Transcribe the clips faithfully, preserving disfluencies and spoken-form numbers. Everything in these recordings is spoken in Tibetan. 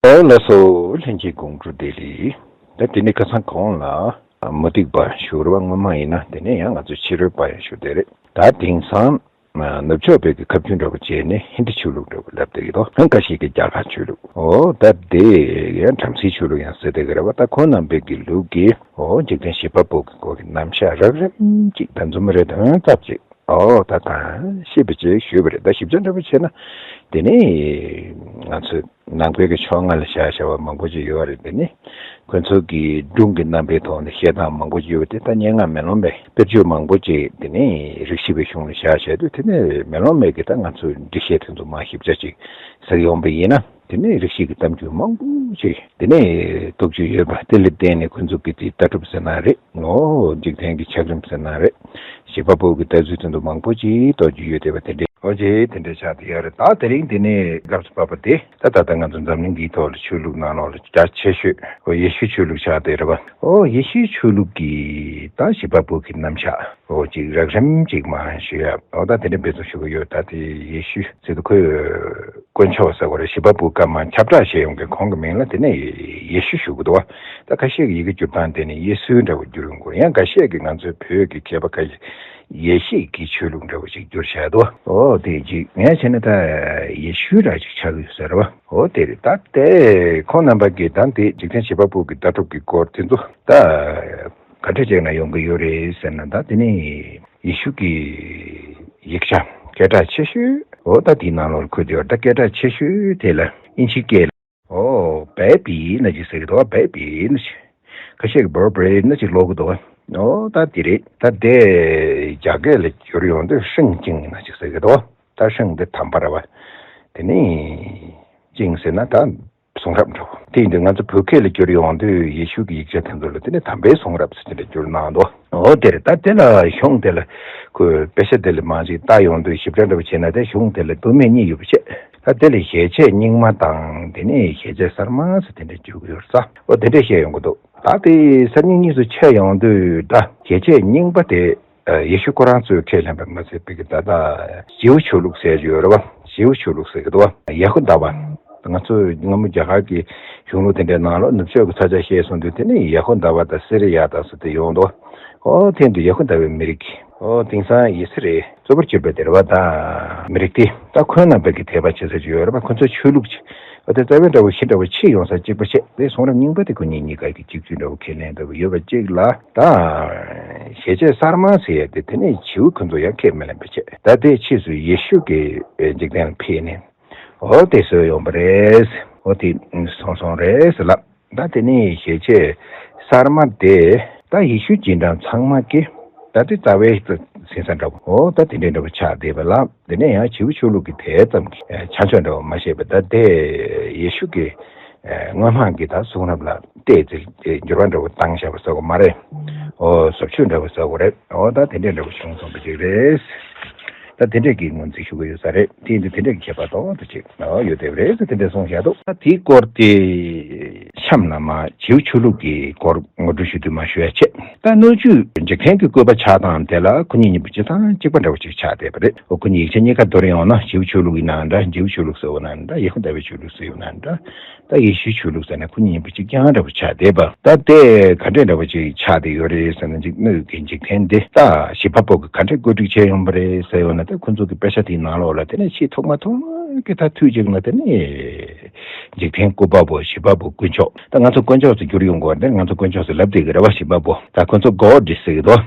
ཨོ་ལགས་སོ། ལྷན་རྒྱས་དགོང་དྲོ་བདེ་ལེགས། ད་དེ་ནས་ཁ་སང་གོང་ལ་མུ་སྟེགས་པ་ཞུ་རེད་བ། སྔོན་མ་ཡིན་ན་དེ་ནས་ཡང་ང་ཚོ་ཕྱི་རོལ་པ་ཡང་ཞུ་བསྡད་རེད། ད་དེང་སང་ནུབ་ཕྱོགས་པའི་གི་ཁ་རྒྱུན་འདྲ་པོ་བྱས་ནས་ཧིན་དི་ཆོས་ལུགས་འདྲ་པོ་ལབ་བསྡད་ཀྱི་འདུག་ཁ་ཤས་ཀྱིས་རྒྱ་གར་ཆོས་ལུགས། ཨོ་ད་དེ་ཡང་བྲམ་ཟེའི་ཆོས་ལུགས་ཡང་ཟེར་བསྡད་ཀྱི་རེད་བ། ད་ཁོང་རྣམ་པའི་གི་ལུགས་ཀྱི་ཨོ་འཇིག་རྟེན་བྱེད་པ་པོ་གི་སྐོར་གྱི་རྣམ་གཞག་རགས་རིམ་གཅིག་ད་མཛུབ་མོ་རེ་འདོན་ཙམ་ཅིག་ཨོ་ད་གང་ཤེས་པ་ཅིག་ཞུས་པ་རེད། ད་ཞིབ་ཆ་འདྲ་པོ་བྱས་ན་དེ་ནི་ང་ཚོའི་ནང་པའི་གི་ཕྱོགས་སྔ་ལ་བཞག་བཞག་པ་མང་པོ་ཅིག་ཡོད་རེད། དེ་ནི་ཁོ་ཚོ་གི་སྒྲུང་གི་རྣམ་པའི་ཐོག་ནས་བཤད་སྟངས་མང་པོ་ཅིག་ཡོད་པ་དེ་ད་སྙན་ངག་མེ་ལོང་པའི་དཔེར་བརྗོད་མང་པོ་ཅིག་དེ་ནི་རིགས་ཤེས་པའི་གཞུང་ལ་བཞག་བཞག་དུས་དེ་ནི་མེ་ལོང་པའི་གི་ད་ང་ཚོའི་འགྲེལ་བཤད་དེ་ཚོ་མར་ཞིབ་ཆ་ཅིག་ཟེར་ཡོང་པ་ཡིན་ན། དེ་ནས་རིགས་ཤིག་གི་གཏམ་རྒྱུད་མང་པོ་ཞིག་དེ་ནས་རྟོགས་བརྗོད་ཡོད་པ་དེ་ལ་བརྟེན་ནས་ཁོ་ཚོ་གི་དེ་ལྟ་གྲུབ་ཟེར་ན་རེད། ཨོ་འཇིག་རྟེན་གྱི་ཆགས་རིམ་ཟེར་ན་རེད། བྱེད་པ་པོ་གི་ལྟ་ཚུལ་དེ་ཚོ་མང་པོ་ཅིག་རྟོགས་རྒྱུ་ཡོད་བསྡད་པ་དེ་འདྲས། ཨོ་ཅེ་དེ་འདྲས་ཆགས་བསྡད་ཡོད་རེད། ད་དེ་རིང་དེ་ནས་སྐབས་སུ་བབས་པ་དེ་ད་ད་ལྟ་ང་ཚོ་འཛམ་གླིང་འདིའི་ཐོག་ལ་ཆོས་ལུགས་ནང་ལོགས་ལ་རྒྱ་ཆེ་ཤོས་ཨོ་ཡེ་ཤུ་ཆོས་ལུགས་ཆགས་བསྡད་རེད་བ། ཨོ་ཡེ་ཤུ་ཆོས་ལུགས་ཀྱི་ད་བྱེད་པ་པོ་གི་རྣམ་གཞག་ཨོ་ཅིག་རགས་རིམ་ཅིག་མར་ཞུ་ཡ། ཨོ་ད་དེ་འདྲས་འབད་བརྩོན་ཞུ་གི་ཡོད། ད་དེ་ཡེ་ཤུ་ཟེར་དུས་ཁོས། དཀོན་མཆོག་ཟེར་བ་རེད། བྱེད་པ་པོའི་སྐར་མ་ཁྱབ་བསྒྲགས་བྱས་ཡོང་མཁན་ཁོང་གི་མིང་ལ་དེ་ནས་ཡེ་ཤུ་ཞུ་གི་འདུག་བ། ད་ཁ་ཤས་ཀྱི་ཡི་གེ་སྒྱུར་སྟངས་དེ་ནས་ཡེ་སུའི་འདྲ་བོ་བསྒྱུར་ཡོང་གི་རེད། ཡང་འགའ་ཤས་ཀྱིས་ང་ཚོའི་བོད་ཀྱི་མཁས་པ་ཁ་ཤས་ཡེ་ཤུ་གི་ཆོས་ལུགས་འདྲ་བོ་ཞིག་བསྒྱུར་བཞག་འདུག་བ། ཨོ་དེ་ཅིག་ངས་བྱས་ན་ད་ཡེ་ཤུ་འདྲ་ཅིག་ཆགས་ཀྱི་ཡོད་ས་རེད་བ། ཨོ་དེ་རེད། ད་དེ་ཁོང་རྣམ་པ་གིས་ད་འདི་འཇིག་རྟེན་བྱེད་པ་པོ་གི་ལྟ་གྲུབ་ཀྱི་སྐོར་དེ་ཚོ་ད་ག་འདྲ་བྱས་ན་ཡོང་གི་ཡོད་རེད་ཟེར་ན། ད་དེ་ནས་ཡེ་ཤུ་གི་ཡིག་ཆ་སྐད་གྲགས་ཆེ་ཤོས། འོ་ད་དེའི་ནང་ལོགས་ལ་འཁོད་ཡོད། ད་སྐད་གྲགས་ཆེ་ཤོས་དེ་ལ་དབྱིན་ཇིའི་སྐད་ལ་འོ་བེ་བི་ན་ཅིག་ཟེར་གི་འདུག་བེ་བི་ན་ཅིག་ཁ་ཤས་ཀྱིས་བོར་བེ་ན་ཅིག་ཀློག་གི་འདུག་འོ་ད་དེ་རེད། ད་དེ་རྒྱ་སྐད་ལ་བསྒྱུར་ཡོང་དུས་ཧྲེང་ཅིང་ན་ཅིག་ཟེར་གི་འདུག་ད་ཧྲེང་དེ་དམ་པ་རེད་བ། དེ་ནས་ཅིང་ཟེར་ན་ད། གསུང་རབ་འདྲ་བོ། དེ་ཡིན་དུས་ང་ཚོ་བོད་སྐད་ལ་བསྒྱུར་ཡོང་དུས་ཡེ་ཤུ་གི་ཡིག་ཆ་དེ་ཚོ་ལ་དེ་ནི་དམ་པའི་གསུང་རབ་ཟེར་དེ་འདྲ་བསྒྱུར་གནང་འདུག་འོ་དེ་རེད། ད་དེ་ལ་གཞུང་དེ་ལ་ཁོས་དཔེ་ཆ་དེ་ལ་མང་ཅིག་ལྟ་ཡོང་དུས་ཞིབ་ཕྲ་འདྲ་བོ་བྱས་ན་དེ་གཞུང་དེ་ལ་བསྡུར་མིན་གཉིས་ཡོད་པ་བཤད། ད་དེ་ལ་ཞལ་ཆད་རྙིང་མ་དང་དེ་ནས་ཞལ་ཆད་གསར་མ་ཟེར་དེ་འདྲ་བསྒྱུར་གི་ཡོད་ས། འོ་དེ་འདྲ་བཤད་ཡོང་གི་འདུག་ད་དེ་གསར་རྙིང་གཉིས་སུ་ཕྱེ་ཡོང་དུས་ད་ཞལ་ཆད་རྙིང་པ་དེ། ཡེ་ཤུ་ཁོ་རང་ཚོས་ཁས་ལེན་པ་མ་ཟད་པའི་གི་ད་ལྟ་ཇིའུ་ཆོས་ལུགས་ཟེར་གྱི་ཡོད་རེད་བ། ཇིའུ་ཆོས་ལུགས་ཟེར་གྱི་འདུག་བ། ཡ་ཧུ་དཱ་བ། ང་ཚོས་སྔ་མོ་རྒྱ་གར་གྱི་གཞུང་ལུགས་དེ་འདྲའི་ནང་ལོགས་ནུབ་ཕྱོགས་ཀྱི་ས་ཆ་བཤད་སོང་དུས་དེ་ནི་ཡ་ཧུ་དཱ་བ་དང་སི་རི་ཡ་དང་སུ་དེ་ཡོང་འདུག་ཨོ་དེ་འདི་ཡ་ཧུ་དཱ་བའི་མི་རིགས། ཨོ་དེང་སང་ཡི་སི་རེ་གཙོ་བོར་གྱུར་པ་དེ་རེད་བ། ད་མི་རིགས་དེ་ད་ཁོང་རྣམ་པའི་གི་དད་པ་བྱེད་ས་ཅིག་ཡོད་རེད་བ། ཁོ་ཚོའི་ཆོས་ལུགས་ཅིག་ཨོ་དེ་རྩ་བའི་འདྲ་བོ་ཞི་འདྲ་བོ་ཕྱེ་ཡོང་ས་གཅིག་པ་བྱས་དེ་གསུང་རབ་རྙིང་པ་དེ་ཁོ་གཉིས་གཉིས་ཀ་གི་གཅིག་གྱུར་འདྲ་བོ་ཁས་ལེན་འདྲ་བོ་ཡོད་པ་གཅིག་ལ། ད་ཞལ་ཆད་གསར་མ་ཟེར་ཡ་དེ་དེ་ནས་བྱིའུ་ཁོ་ཚོ་ཡང་ཁས་མི་ལེན་པ་བྱས། ད་དེའི་ཕྱིས་སུ་ཡེ་ཤུ་གི་འཇིག་རྟེན་ལ་ཕེབས་ནས་འོ་དེ་བཟོས་ཡོང་པ་རེད། འོ་དེ་སོང་སོང་རེད་ཟེར་ལབ། ད་དེ་ནས་ཞལ་ཆད་གསར་མ་དེ་ད་ཡེ་ཤུ་རྗེས་འབྲང་ཚང་མ་གི་ད་དེ་རྩ་བའི་ཟེར་ས་འདྲ་བོ། འོ་ད་དེ་འདྲའི་འདྲ་བོ་ཆགས་བསྡད་པ་ལ། དེ་ནས་ཡང་བྱིའུ་ཆོས་ལུགས་ཀྱི་དེ་ཙམ་གྱི་ཆ་འཇོག་འདྲ་བོ་མ་བྱས་པ། ད་དེ་ཡེ་ཤུ་གི་སྔོན་མ་གི་ད་གསུང་རབ་ལ་བལྟས་ཚེ་འགྱུར་བ་འདྲ་བོ་བཏང་བཞག་པ་ཟེར་དགོས་མ་རེད། ཨོ་བཟོ་བཅོས་འདྲ་བོ་ཟེར་དགོས་རེད། ཨོ་ད་དེ་འདྲས་འདྲ་བོ་བྱུང་སོང་བ་ཅིག་རེད། ད་དེ་འདྲས་ཀྱི་ངོས་འཛིན་ཞུ་གི་ཡོད་ས་རེད། དེ་ཡིན་དུས་དེ་འདྲས་ཀྱི་ཁྱད་པར་ཏོག་ཙམ་ཅིག་ཨོ་ཡོད་བསྡད་པ་རེད་ཟེར་དེ་འདྲས་གསུངས་བཞག་འདུག་ད་དེའི་སྐོར་དེ་གཤམ་ལ་མ་བྱིའུ་ཆོས་ལུགས་ཀྱི་སྐོར་ངོ་སྤྲོད་ཞུ་དུས་མ་ཞུ་ཡ་བྱས། ད་སྣོད་བཅུད་འཇིག་རྟེན་གྱི་བཀོད་པ་ཆགས་སྟངས་དེ་ལ་ཁོ་གཉིས་གཉིས་པོ་སྤྱི་དང་གཅིག་པ་འདྲ་བོ་ཅིག་ཆགས་བསྡད་པ་རེད། འོ་ཁོ་གཉིས་ཡིག་ཆ་གཉིས་ཀ་བསྡུར་ཡོང་ན་བྱིའུ་ཆོས་ལུགས་ཡིན་ནའང་འདྲ། བྱིའུ་ཆོས་ལུགས་ཟེར་བ་ན་འདྲ། ཡེ་ཧུ་དཱ་བའི་ཆོས་ལུགས་ཟེར་བ་ན་འདྲ། ད་ཡེ་ཤུའི་ཆོས་ལུགས་ཟེར་ན་ཁོ་གཉིས་གཉིས་པོ་གཅིག་རྐྱང་འདྲ་བོ་ཆགས་བསྡད་པ། ད་དེ་ག་འདྲས་འདྲ་བོ་ཅིག་ཆགས་བསྡད་ཡོད་རེད་ཟེར་ན་འཇིག་སྣོད་ཀྱི་འཇིག་རྟེན་འདི་ད་བྱེད་པ་པོ་གིས་ག་འདྲས་བཀོད་སྒྲིག་བྱས་ཡོང་པ་རེད་ཟེར་ཡོང་ན། ད་ཁོ་ཚོ་གི་དཔེ་ཆ་དེའི་ནང་ལོགས་ལ་དེ་ནས་ཆེས་ཐོག་མ་ཐོག་མ་གི་ད་དུས་གཅིག་ན་དེ་ནས་འཇིག་རྟེན་བཀོད་པ་པོ་བྱེད་པ་པོ་དཀོན་མཆོག་ད་ང་ཚོ་དཀོན་མཆོག་ཟེར་བསྒྱུར་ཡོང་དགོས་པ་འདིར་ང་ཚོ་དཀོན་མཆོག་ཟེར་ལབ་བསྡད་ཀྱི་རེད་བ། བྱེད་པ་པོ་ད་ཁོ་ཚོ་གོ་ཌི་ཟེར་གྱི་འདུག་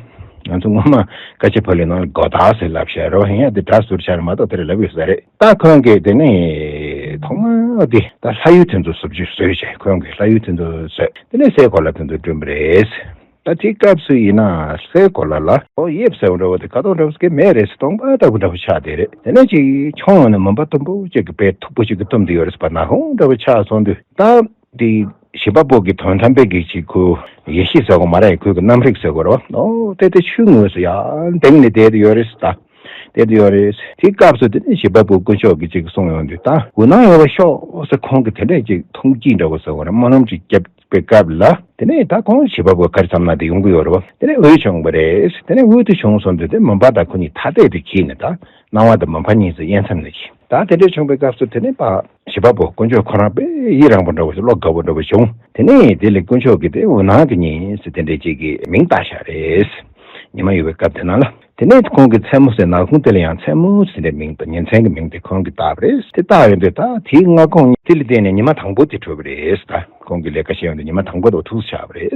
ང་ཚོ་སྔོན་མ་སྐད་ཆ་ཕར་ལས་ནང་ལ་གོ་ད་ཟེར་ལབ་བཞག་རེད་བ། ཡིན་ཡང་དེ་སྒྲ་ཟུར་ཆགས་རེད་མ་གཏོགས་དེ་རེད་ལབ་ཡོད་ས་རེད། ད་ཁོང་གིས་དེ་ནས་ཐོག་མ་དེ་ད་ལྷ་ཡུལ་དེ་ཚོ་བཟོ་བཅོས་བཟོས་བྱས། ཁོང་གིས་ལྷ་ཡུལ་དེ་ཚོ་བཟོས། དེ་ནས་སའི་གོ་ལ་དེ་ཚོ་བསྐྲུན་པ་རེད། ད་དེའི་སྐབས་སུ་ཡིན་ན་སའི་གོ་ལ་ལ་ཨོ་དབྱིབས་ཟེར་བ་འདྲ་བོ་དེ་ག་དོག་འདྲ་བོ་ཟེར་གི་མེད་རེད་ཟེར། སྟོང་པ་ལྟ་བུ་འདྲ་བོ་ཆགས་བསྡད་རེད། དེ་ནས་ཅིག་མཆོང་ཡོང་ན་མུན་པ་དུམ་བུ་ཅིག་གི་དཔེ་མཐུག་པོ་ཅིག་གི་བཏུམས་བསྡད་ཡོད་རེད་ཟེར། བར་ན་ཧོང་འདྲ་བོ་ཆགས་སོང་དུས་ད་དེ་བྱེད་པ་པོ་གི་དོན་དམ་པའི་གི་ཅིག་ཁོ་ཡེ་ཤེས་ཟེར་དགོས་མ་རེད། ཁོའི་གི་རྣམ་རིག་ཟེར་དགོས་རེད་བ། ཨོ་དེ་དེ་ཆུའི་ངོས་སུ་ཡར་ལྡིང་ནས་བསྡད་དེ་ཡོད་རེད་ཟེར། ད་དེ་དེ་ཡོད་རེད། དེའི་སྐབས་སུ་དེ་ནས་བྱེད་པ་པོ་དཀོན་མཆོག་གིས་ཅིག་གསུངས་ཡོང་དུས་ད་འོ་ན་ཡོད་པ་ཤོག་ཟེར་ཁོང་གིས་དེ་འདྲས་ཅིག་ཐུགས་དཀྱིལ་འདྲ་བོ་ཟེར་བ་རེད། སྨོན་ལམ་ཅིག་བརྒྱབ་པའི་སྐབས་ལ་དེ་ནས་ད་ཁོང་བྱེད་པ་པོ་ག་རེ་བསམ་ན་དེ་ཡོང་གི་ཡོད་རེད་བ། དེ་ནས་འོད་བྱུང་བ་རེད། དེ་ནས་འོད་དེ་བྱུང་སོང་དུས་དེ་མུན་པ་དང་ཁོ་གཉིས་ཐ་དད་དུ་གྱེས་ནས་ད་སྣང་བ་དང་མུན་པ་གཉིས་སུ་དབྱེ་མཚམས་ནས་གྱེས། ད་དེ་འདྲ་བྱུང་བའི་སྐབས་སུ་དེ་ནས་ཕ་བྱེད་པ་པོ་དཀོན་མཆོག་ཁོ་རང་དཔེ་ཡི་རངས་པ་འདྲ་བོ་ཞིག་བློ་དགའ་བོ་འདྲ་བོ་བྱུང་། དེ་ནས་དེ་ལས་དཀོན་མཆོག་གིས་དེ་འོད་སྣང་གི་ཉི་མ་ཟེར་དེ་འདྲ་ཅིག་གི་མིང་བཏགས་བཞག་རེད། ཉི་མ་ཡོད་པའི་སྐབས་དེ་ནང་ལ། དེ་ནས་ཁོང་གིས་མཚན་མོ་ཟེར་ནག་ཁུང་དེ་ལ་ཡང་མཚན་མོ་ཟེར་ནས་མིང་དང་ཉིན་མཚན་གྱི་མིང་དེ་ཁོང་གིས་བཏགས་པ་རེད། དེ་བཏགས་ཡོང་དུས་ད་དེའི་སྔ་དགོང་དེ་ལ་བརྟེན་ནས་ཉི་མ་དང་པོ་དེ་གྲུབ་པ་རེད་ད། ཁོང་གིས་ལས་ཀ་བྱས་ཡོང་དུས་ཉི་མ་དང་པོ་དེ་ཐུགས་སུ་ཆགས་པ་རེད་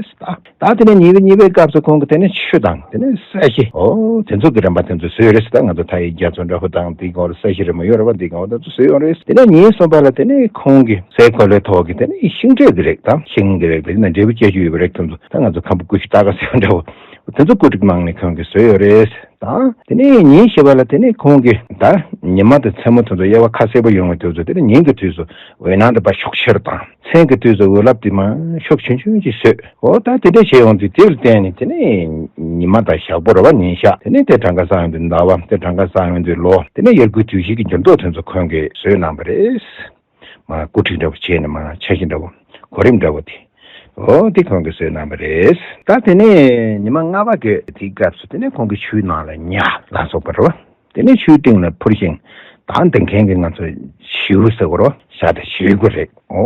ད། ད་དེ་ནས་ཉི་མ་གཉིས་པའི་སྐབས་སུ་ཁོང་གིས་དེ་ནས་ཆུ་དང་དེ་ནས་ས་གཞི་འོ་དེ་ཚོ་གི་རིམ་པ་དེ་ཚོ་བཟོས་རེད་ད། ང་ཚོ་མཐའ་ཡི་རྒྱ་མཚོ་འདྲ་པོ་དང་དེའི་སྒང་ལ་ས་གཞི་རིང་མོ་ཡོད་རེད་པ། དེའི་སྒང་ལ་དེ་ཚོ་བཟོས་ཡོང་རེད། དེ་ནས་ཉིན་གསུམ་པ་ལ་དེ་ནས་ཁོང་གིས་སའི་གོ་ལའི་ཐོག་གི་དེ་ནས་ཤིང་འབྲས་ཀྱི་རིགས་དང་ཤིང་གི་རིགས་དེ་ནས་འབྲས་བུ་སྐྱེ་རྒྱུ་ཡོད་པའི་རིགས་དེ་ཚོ་ད་ང་ཚོ་ཁམ་བུ་ཀུ་ཤུ་སྟག་ག་ཟེར་བ་འདྲ་བོ་དེ་ཚོ་བཀོད་སྒྲིག་གནང་ནས་ཁོང་གིས་བཟོས་ཡོད་རེད། དང་། དེ་ནས་ཉིན་བཞི་པ་ལ་དེ་ནས་ཁོང་གིས་ད་ཉི་མ་དང་མཚན་མོ་དེ་ཚོ་དབྱེ་བ་ཁ་གསལ་པོ་ཡོང་བའི་དུས་སུ་དེ་ནས་ཉིན་གྱི་དུས་སུ་འོད་སྣང་དེ་ཕར་ཤུགས་ཆེར་དང་མཚན་གྱི་དུས་སུ་འོད་རླབས་དེ་མར་ཤུགས་ཆུང་ཆུང་ཅིག་བཟོས། འོ་ད་དེ་འདྲ་བྱས་ཡོང་དུས་དེ་ལ་བརྟེན་ནས་དེ་ནས་ཉི་མ་དང་ཞག་པོ་རེད་པ། ཉིན་ཞག་དེ་ནས་དེ་གྲངས་ཀ་བསགས་ཡོང་དུས་ཟླ་བ། དེ་གྲངས་ཀ་བསགས་ཡོང་དུས་ལོ། དེ་ནས་ཡར་སྐུལ་དུས་བཞི་གི་འགྱུར་ལྡོག་དེ་ཚོ་ཁོང་གིས་བཟོས་གནང་བ་རེད། མར་བཀོད་སྒྲིག་འདྲ་བོ་བྱས་ནས་མར་འཆར་གཞི་འདྲ་བོ་གོ་རིམ་འདྲ་བོ་དེ། འོ་དེ་ཁོང་གིས་བཟོས་གནང་བ་རེད། ད་དེ་ནས་ཉི་མ་ལྔ་པ་གི་དེའི་སྐབས་སུ་དེ་ནས་ཁོང་གིས་ཆུའི་ནང་ལ་ཉ་ལ་སོགས་པ་རེད་པ། དེ་ནས་ཆུའི་སྟེང་ལ་འཕུར་ཞིང་དང་དེ་མཁན་གྱི་ང་ཚོ་བྱིའུ་ཟེར་དགོས་རེད་པ། བྱ་དང་བྱིའུ་རེད། འོ་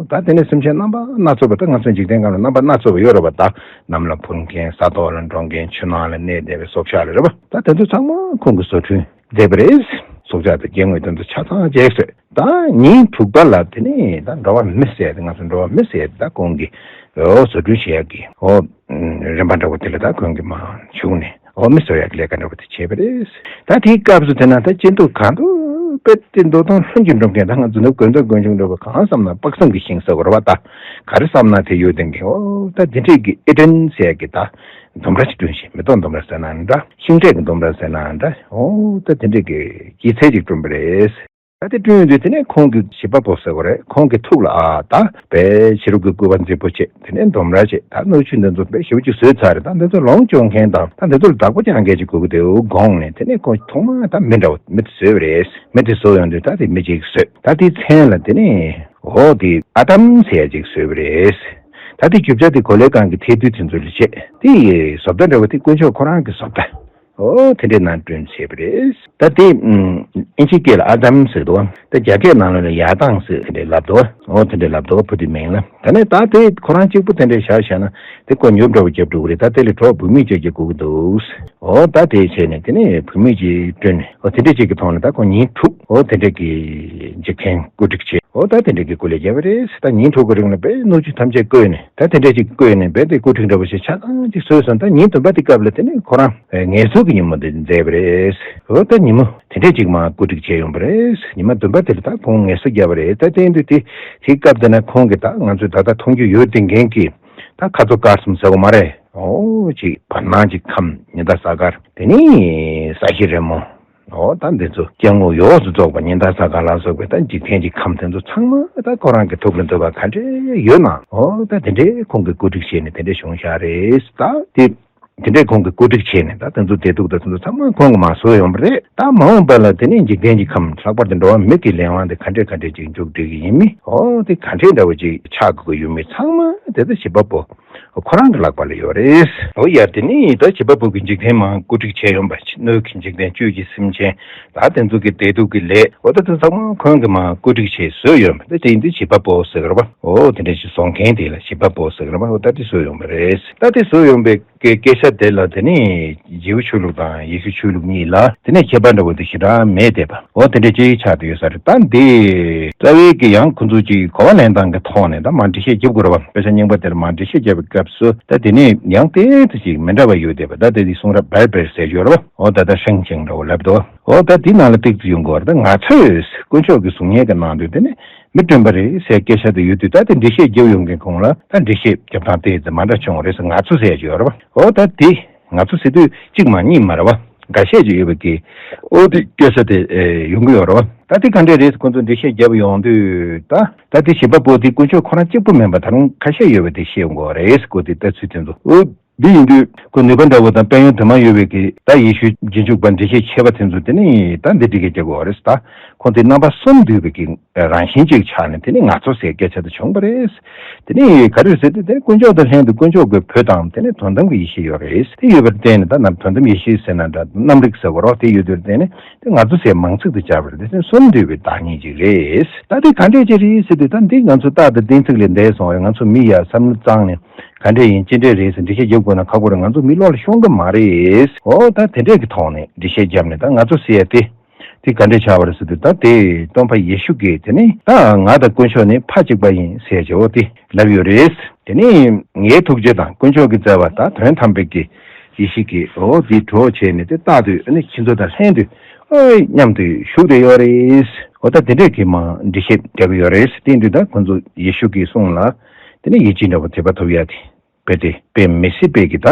ད་དེ་ནས་སེམས་ཅན་རྣམ་པ་སྣ་ཚོགས་པ། ད་ང་ཚོ་འཇིག་རྟེན་སྒང་ལ་རྣམ་པ་སྣ་ཚོགས་པ་ཡོད་རེད་པ། ད་གནམ་ལ་འཕུར་མཁན། ས་ཐོག་ལ་འགྲོ་མཁན། ཆུ་ནང་ལ་གནས་བསྡད་པའི་སྲོག་ཆགས་ལ་རེད་པ། ད་དེ་ཚོ་ཚང་མ་ཁོང་གིས་བཟོ་སྐྲུན་མཛད་པ་རེད། སྲོག་ཆགས་དང་སྐྱེ་དངོས་དེ་ཚོ་ཆ་ཚང་བྱས་བཟོས། ད་ཉིན་དྲུག་པ་ལ་དེ་ནས་ད་འགྲོ་བ་མི་ཟེར་ཡ་དེ། ང་ཚོ་འགྲོ་བ་མི་ཟེར་ཡ་དེ་ད་ཁོང་གིས་འོ་བཟོ་སྐྲུན་བྱེད་ཡ་གི་འོ་རིམ་པ་འདྲ་བོ་དེ་ལ་ད་ཁོང་གིས་མར་ཞུགས་ནས་འོ་མི་བཟོ་ཡ་གི་ལས་ཀ་འདྲ་བོ་དེ་བྱས་པ་རེད། ད་དེའི་སྐབས་སུ་དེ་ན་ད་སྐྱིད་སྡུག་གང་འདུག་དཔེ་དེ་འདོད་སྟངས་ལྷུན་གྱིས་འགྲུབ་མཁན། ད་ང་ཚོ་ནུབ་དགོན་སྡོད་དགོན་ཆུང་འདྲ་བོ་གང་བསམ་ན་དཔག་བསམ་གྱི་ཤིང་ཟེར་དགོས་རེད་པ། ད་ག་རེ་བསམ་ན་དེ་ཡོད་བསྡད་མཁན། འོ་ད་དེ་འདྲས་ཀྱི་ཨེ་ཏྲན་ཟེར་ཡ་གི་ད་ལྡུམ་ར་ཅིག་བསྐྲུན་ཞིང་། མེ་ཏོག་ལྡུམ་ར་ཟེར་ན་འདྲ། ཤིང་འབྲས་ཀྱི་ལྡུམ་ར་ཟེར་ན་འདྲ། འོ་ད་དེ་འདྲས་ཀྱི་སྐྱེད་ཚལ་ཅིག་བསྐྲུན་པ་རེད། ད་དེ་བསྐྲུན་དུས་དེ་ནས་ཁོང་གི་བྱེད་པ་པོ་ཟེར་བ་རེད། ཁོང་གི་ཐུགས་ལ་ཨ་ད་དཔེ་ཕྱི་རོལ་གྱི་སྐུད་པ་མཛེས་པོ་བྱས། དེ་ནས་ལྡུམ་ར་བྱས། ད་སྣོད་བཅུད་འདི་ཚོ་དཔེ་ཞེ་པོ་ཅིག་བཟོས་ཚར་རེད། ད་འདི་ཚོ་ལོངས་སྤྱོད་མཁན་དང་ད་འདི་ཚོ་ལ་བདག་པོ་རྒྱག་མཁན་ཅིག་དགོས་ཀྱི་འདུག་དགོངས་ནས་དེ་ནས་ཁོང་ཐོག་མར་ད་མི་འདྲ་བོ་མི་དེ་བཟོས་པ་རེད། མི་དེ་བཟོས་ཡོང་དུས་ད་དེ་མི་གཅིག་བཟོས། ད་དེའི་མཚན་ལ་དེ་ནས་འོ་དེ་ཨ་དམ་ཟེར་ཡ་ཅིག་བཟོས་པ་རེད། ད་དེ་རྒྱུ་ཆ་དེ་གོ་ལའི་སྒང་གི་ཐལ་རྡུལ་དེ་ཚོ་ལ་བྱས། དེ་བཟོ་ལྟ་འདྲ་བོ་དེ་དཀོན་མཆོག་ཁོ་རང་གི་བཟོ་ལྟ། འོ་དེ་འདྲའི་ནང་བསྐྲུན་བྱས་པ་རེད། ད་དེ་ཨིན་ཇིའི་སྐད་ལ་ཨ་དམ་ཟེར་འདུག་ད་རྒྱ་སྐད་ནང་ལ་ཡ་ཏང་ཟེར་དེ་འདྲའི་ལབ་འདུག་འོ་དེ་འདྲའི་ལབ་འདུག་བུ་དེའི་མིང་ལ། ད་ནས་ད་དེ་ཁོ་རང་གཅིག་པུ་དེ་འདྲའི་བཞག་བཞག་ན་དེ་ཁོ་ཉོབ་འདྲ་བོ་རྒྱབ་འགྲོ་གི་རེད། ད་དེ་ལ་གྲོགས་བུད་མེད་ཅིག་རྒྱག་དགོས་ཀྱི་འདུག་འོ་ད་དེ་བྱས་ནས་དེ་ནས་བུད་མེད་ཅིག་བསྐྲུན་ནས་འོ་དེ་འདྲ་ཅིག་གི་ཐོག་ནས་ད་ཁོ་ཉིན་དྲུག་འོ་དེ་འདྲ་གི་འཇིག་རྟེན་བཀོད་སྒྲིག་བྱས། འོ་ད་དེ་འདྲ་གི་སྐུ་ལས་བརྒྱབ་པ་རེད། ད་ཉིན་དྲུག་གི་རིང་ལ་དཔེ་སྣོད་བཅུད་ཐམས་ཅད་བཀོལ་ནས། ད་དེ་འདྲ་ཅིག་བཀོལ་ནས་རྦད་དེ་བཀོད་སྒྲིག་འདྲ་བོ་ཞིག་ཆ་ཚང་ཅིག་བཟོས་སོང་། ད་ཉིན་བདུན་པ་དེ་སྐབས་ལ་དེ་ནས་ཁོ་རང་ངལ་གསོ་གི་ཉིན་མོ་དེ་མཛད་པ་རེད། འོ་ད་ཉིན་མོ་དེ་འདྲ་ཅིག་མར་བཀོད་སྒྲིག་བྱས་ཡོང་བ་རེད། ཉི་མ་བདུན་པ་དེ་ལ་ད་ཁོང་ངལ་གསོ་བརྒྱབ་པ་རེད། ད་དེ་ཡིན་དུས་དེ་དེའི་སྐབས་དེ་ན་ཁོང་གིས་ད་ང་ཚོས་ད་ལྟ་མཐོང་རྒྱུ་ཡོད་བསྡད་མཁན་གྱི་ད་ཁ་ཚོ་དཀར་གསུམ་ཟེར་བ་མ་རེད། འོ་ཅིག་བར་སྣང་གི་ཁམས། ཉི་ཟླ་གཟའ་སྐར། དེ་ནས་ས་གཞི་རིང་མོ། འོ་ད་འདི་ཚོ་སྐྱེ་དངོས་ཡོངས་སུ་རྫོགས་པ་ཉི་ཟླ་གཟའ་སྐར་ལ་སོགས་པའི་ད་འཇིག་རྟེན་གྱི་ཁམས་དེ་ཚོ་ཚང་མ་ད་ཁོ་རང་གི་ཐུགས་ལ་འདོད་པ་ག་འདྲས་ཡོད་ན། འོ་ད་དེ་འདྲས་ཁོང་གིས་བཀོད་སྒྲིག་བྱས་ནས་དེ་འདྲས་བྱུང་བཞག་རེད། ད་དེ་དེ་འདྲས་ཁོང་གིས་བཀོད་སྒྲིག་བྱས་ནས་ད་དེ་ཚོ་བདེ་སྡུག་ད་དེ་ཚོ་ཚང་མ་ཁོང་གིས་མར་བཟོས་ཡོང་བ་རེད། ད་མ་འོངས་པ་ལ་དེ་ནས་འཇིག་རྟེན་གྱི་ཁམས་ལྷག་པར་དུ་འགྲོ་བ་མི་གི་ལས་དབང་དེ་ག་འདྲས་ག་འདྲས་ཅིག་མཇུག་སྒྲིལ་གྱི་ཡིན་མིན། འོ་དེ་ག་འདྲས་འདྲ་བོ་ཅིག་ཆགས་དགོས་ཀྱི་ཡོད་མེད་ཚང་མ་དེ་ད་བྱེད་པ་པོ་ཁོ་རང་གི་ལག་པ་ལ་ཡོད་རེད། འོ་ཡ་དེ་ནི་ད་བྱེད་པ་པོ་གི་འཇིག་རྟེན་མར་བཀོད་སྒྲིག་བྱས་ཡོང་པ། སྣོད་ཀྱི་འཇིག་རྟེན། བཅུད་ཀྱི་སེམས་ཅན། ད་དེ་ཚོ་གི་བདེ་སྡུག་གི་ལས། འོ་ད་དེ་ཚང་མ་ཁོང་གིས་མར་བཀོད་སྒྲིག་བྱས་བཟོས་ཡོད་པ། ད་དེ་ཡིན་དུས་བྱེད་པ་པོ་ཟེར་གི་རེད་པ། འོ་དེ་འདྲ་ཞིག་བཟོ་མཁན་དེ་ལ་བྱེད་པ་པོ་ཟེར་གི་རེད་པ། འོ་ད་དེ་བཟོས་ཡོང་པ་རེད། ད་དེ་བཟོས་ཡོང་པའི་སྐད་སྐད་ཆ་དེ་ལ་དེ་ནི་རྗེའུ་ཆོས་ལུགས་དང་ཡེ་ཤུ་ཆོས་ལུགས་གཉིས་ལ་དེ་ནས་ཁྱད་པར་འདྲ་བོ་དེ་ཞེ་དྲག་མེད་བསྡད་པ། འོ་དེ་འདྲ་ཅིག་ཆགས་བསྡད་ཡོད་ས་རེད། ད་འདི་རྩ་བའི་གི་ཡང་ཁོ་ཚོ་ཅིག་གོ་བ་ལེན་སྟངས་ཀྱི་ཐོག་ནས་ད་མར་འགྲེལ་བཤད་རྒྱབ་དགོས་རེད་པ། དཔེ་ཆ་རྙིང་པ་དེར་མར་འགྲེལ་བཤད་རྒྱབ་པའི་སྐབས་སུ་ད་དེ་ནས་ཡང་ཏོག་ཙམ་ཅིག་མི་འདྲ་བ་ཡོད་བསྡད་པ། ད་དེ་དེ་གསུང་རབ་བེར་བེར་ཟེར་ཡོད་རེད་པ། འོ་ད་ད་ཧྲེང་ཅིང་འདྲ་བོ་ལབ་འདུག་འོ་ད་དེ་ནང་ལ་ཏོག་ཙམ་ཡོང་དགོས་རེད། ད་ང་ཚོས་དཀོན་མཆོག་གི་གཟུགས་བརྙན་གྱི་ནང་དུ་དེ་ནས་མི་བསྐྲུན་པ་རེད་ཟེར་སྐད་ཆ་དེ་ཡོད་དུས། ད་དེ་འགྲེལ་བཤད་རྒྱབ་ཡོང་མཁན་ཁོང་ལ་ད་འགྲེལ་བཤད་རྒྱབ་སྟངས་དེ་མ་འདྲ་བྱུང་བ་རེད་ཟེར། ང་ཚོ་ཟེར་ཡ་ཅིག་ཡོད་རེད་པ། འོ་ད་དེ་ང་ཚོ་ཟེར་དུས་གཅིག་མ་གཉིས་མ་རེད་པ། འགའ་ཤས་ཅིག་ཡོད་པའི་གི་འོ་དེ་སྐད་ཆ་དེ་ཨེ་ཡོང་གི་ཡོད་རེད་པ། ད་དེ་ག་འདྲས་རེད་ཟེར་ཁོང་ཚོ་འགྲེལ་བཤད་རྒྱབ་ཡོང་དུས། ད་ད་དེ་བྱེད་པ་པོ་དེ་དཀོན་མཆོག་ཁོ་རང་གཅིག་པུ་མིན་པ་ད་རུང་ཁ་ཤས་ཡོད་པ་དེ་བཤད་ཡོང་གི་ཡོད་རེད་ཟེར། ཁོ་དེ་ལྟ་ཚུལ་དེ་ཚོ་འོ། འདི་ཡིན་དུས་ཁོ་ནུས་པ་འདྲ་བོ་དང་དཔལ་ཡོན་དུ་མ་ཡོད་པའི་གི་ད་ཡེ་ཤུ་རྗེས་འཇུག་པ་འགྲེལ་བཤད་ཆེ་བ་དེ་ཚོ་དེ་ནི་ད་འདི་འགྲེལ་བཤད་རྒྱག་དགོས་རེད། ད་ཁོང་དེ་རྣམ་པ་གསུམ་འདུས་པའི་གི་རང་བཞིན་ཅིག་ཆགས་ནས་དེ་ནི་ང་ཚོ་ཟེར་སྐད་ཆ་དེ་བྱུང་བ་རེད། དེ་ནི་ག་རེ་ཟེར་དུས་དེ་ནི་དཀོན་མཆོག་དང་ལྷན་དུ་དཀོན་མཆོག་གི་བུ་དང་དེ་ནི་དོན་དམ་གྱི་ཡེ་ཤེས་ཡོད་རེད། དེ་ཡོད་པར་བརྟེན་ནས་ད་ནམ་དོན་དམ་ཡེ་ཤེས་ཟེར་ན་འདྲ་རྣམ་རིག་ཟེར་བ་རོ་དེ་ཡོད་དུས་དེ་ནི་དེ་ང་ཚོ་ཟེར་མང་ཚིག་ཏུ་སྦྱར་བ་རེད། དེ་ནི་གསུམ་འདུས་པའི་བདག་ཉིད་ཅིག་རེད། ད་དེ་ག་འདྲས་ཅིག་རེད་ཟེར་དུས་ད་འདི་ང་ཚོ་རྟག་ཏུ་གཏན་ཚིགས་ལས་འདས་སོང་བས་ང་ཚོ་མི་ཡ་བསམ་བློ་བཏང་ནས། ག་འདྲས་ཡིན་ཅི་འདྲས་རེད་ཟེར་འགྲེལ་བཤད་རྒྱབ་དགོས་ན་ཁག་པོ་རེད། ང་ཚོ་མི་བློ་ལ་ཤོང་གི་མ་རེད། འོ་ད་དེ་འདྲས་ཀྱི་ཐོག་ནས་འགྲེལ་བཤད་བརྒྱབ་ནས་ད་ང་ཚོ་ཟེར་ཡ་དེ་དེ་ག་འདྲས་ཆགས་པ་རེད་ཟེར་དུས་ད་དེ་སྟོན་པ་ཡེ་ཤུ་གིས་དེ་ནི་ད་ང་དང་དཀོན་མཆོག་ནི་ཕ་གཅིག་པ་ཡིན་ཟེར་བྱས་འོ་དེ་ལབ་ཡོད་རེད། དེ་ནི་ངའི་ཐུགས་རྗེ་དང་དཀོན་མཆོག་གི་བརྩེ་བ་དང་དོན་དམ་པའི་གི་ཡེ་ཤེས་ཀྱི་འོ་དེ་གྲོགས་བྱས་ནས་དེ་རྟག་ཏུ་ནི་ཁྱེད་ཚོ་དང་ལྷན་དུ་ཨོ་མཉམ་དུ་བཞུགས་བསྡད་ཡོད་རེད། འོ་ད་དེ་འདྲས་ཀྱི་མ་འགྲེལ་བཤད་རྒྱབ་ཡོད་རེད། དེ་དུས་ད་ཁོང་ཚོ་ཡེ་ཤུ་གི་གསུང་ལ་དེ་ནི་ཡིད་ཆེས་འདྲ་བོ་དད་པ་ཐོབ་ཡ་དེ། དཔེ་དེ་དཔེ་མི་སྲིད་པའི་གི་ད་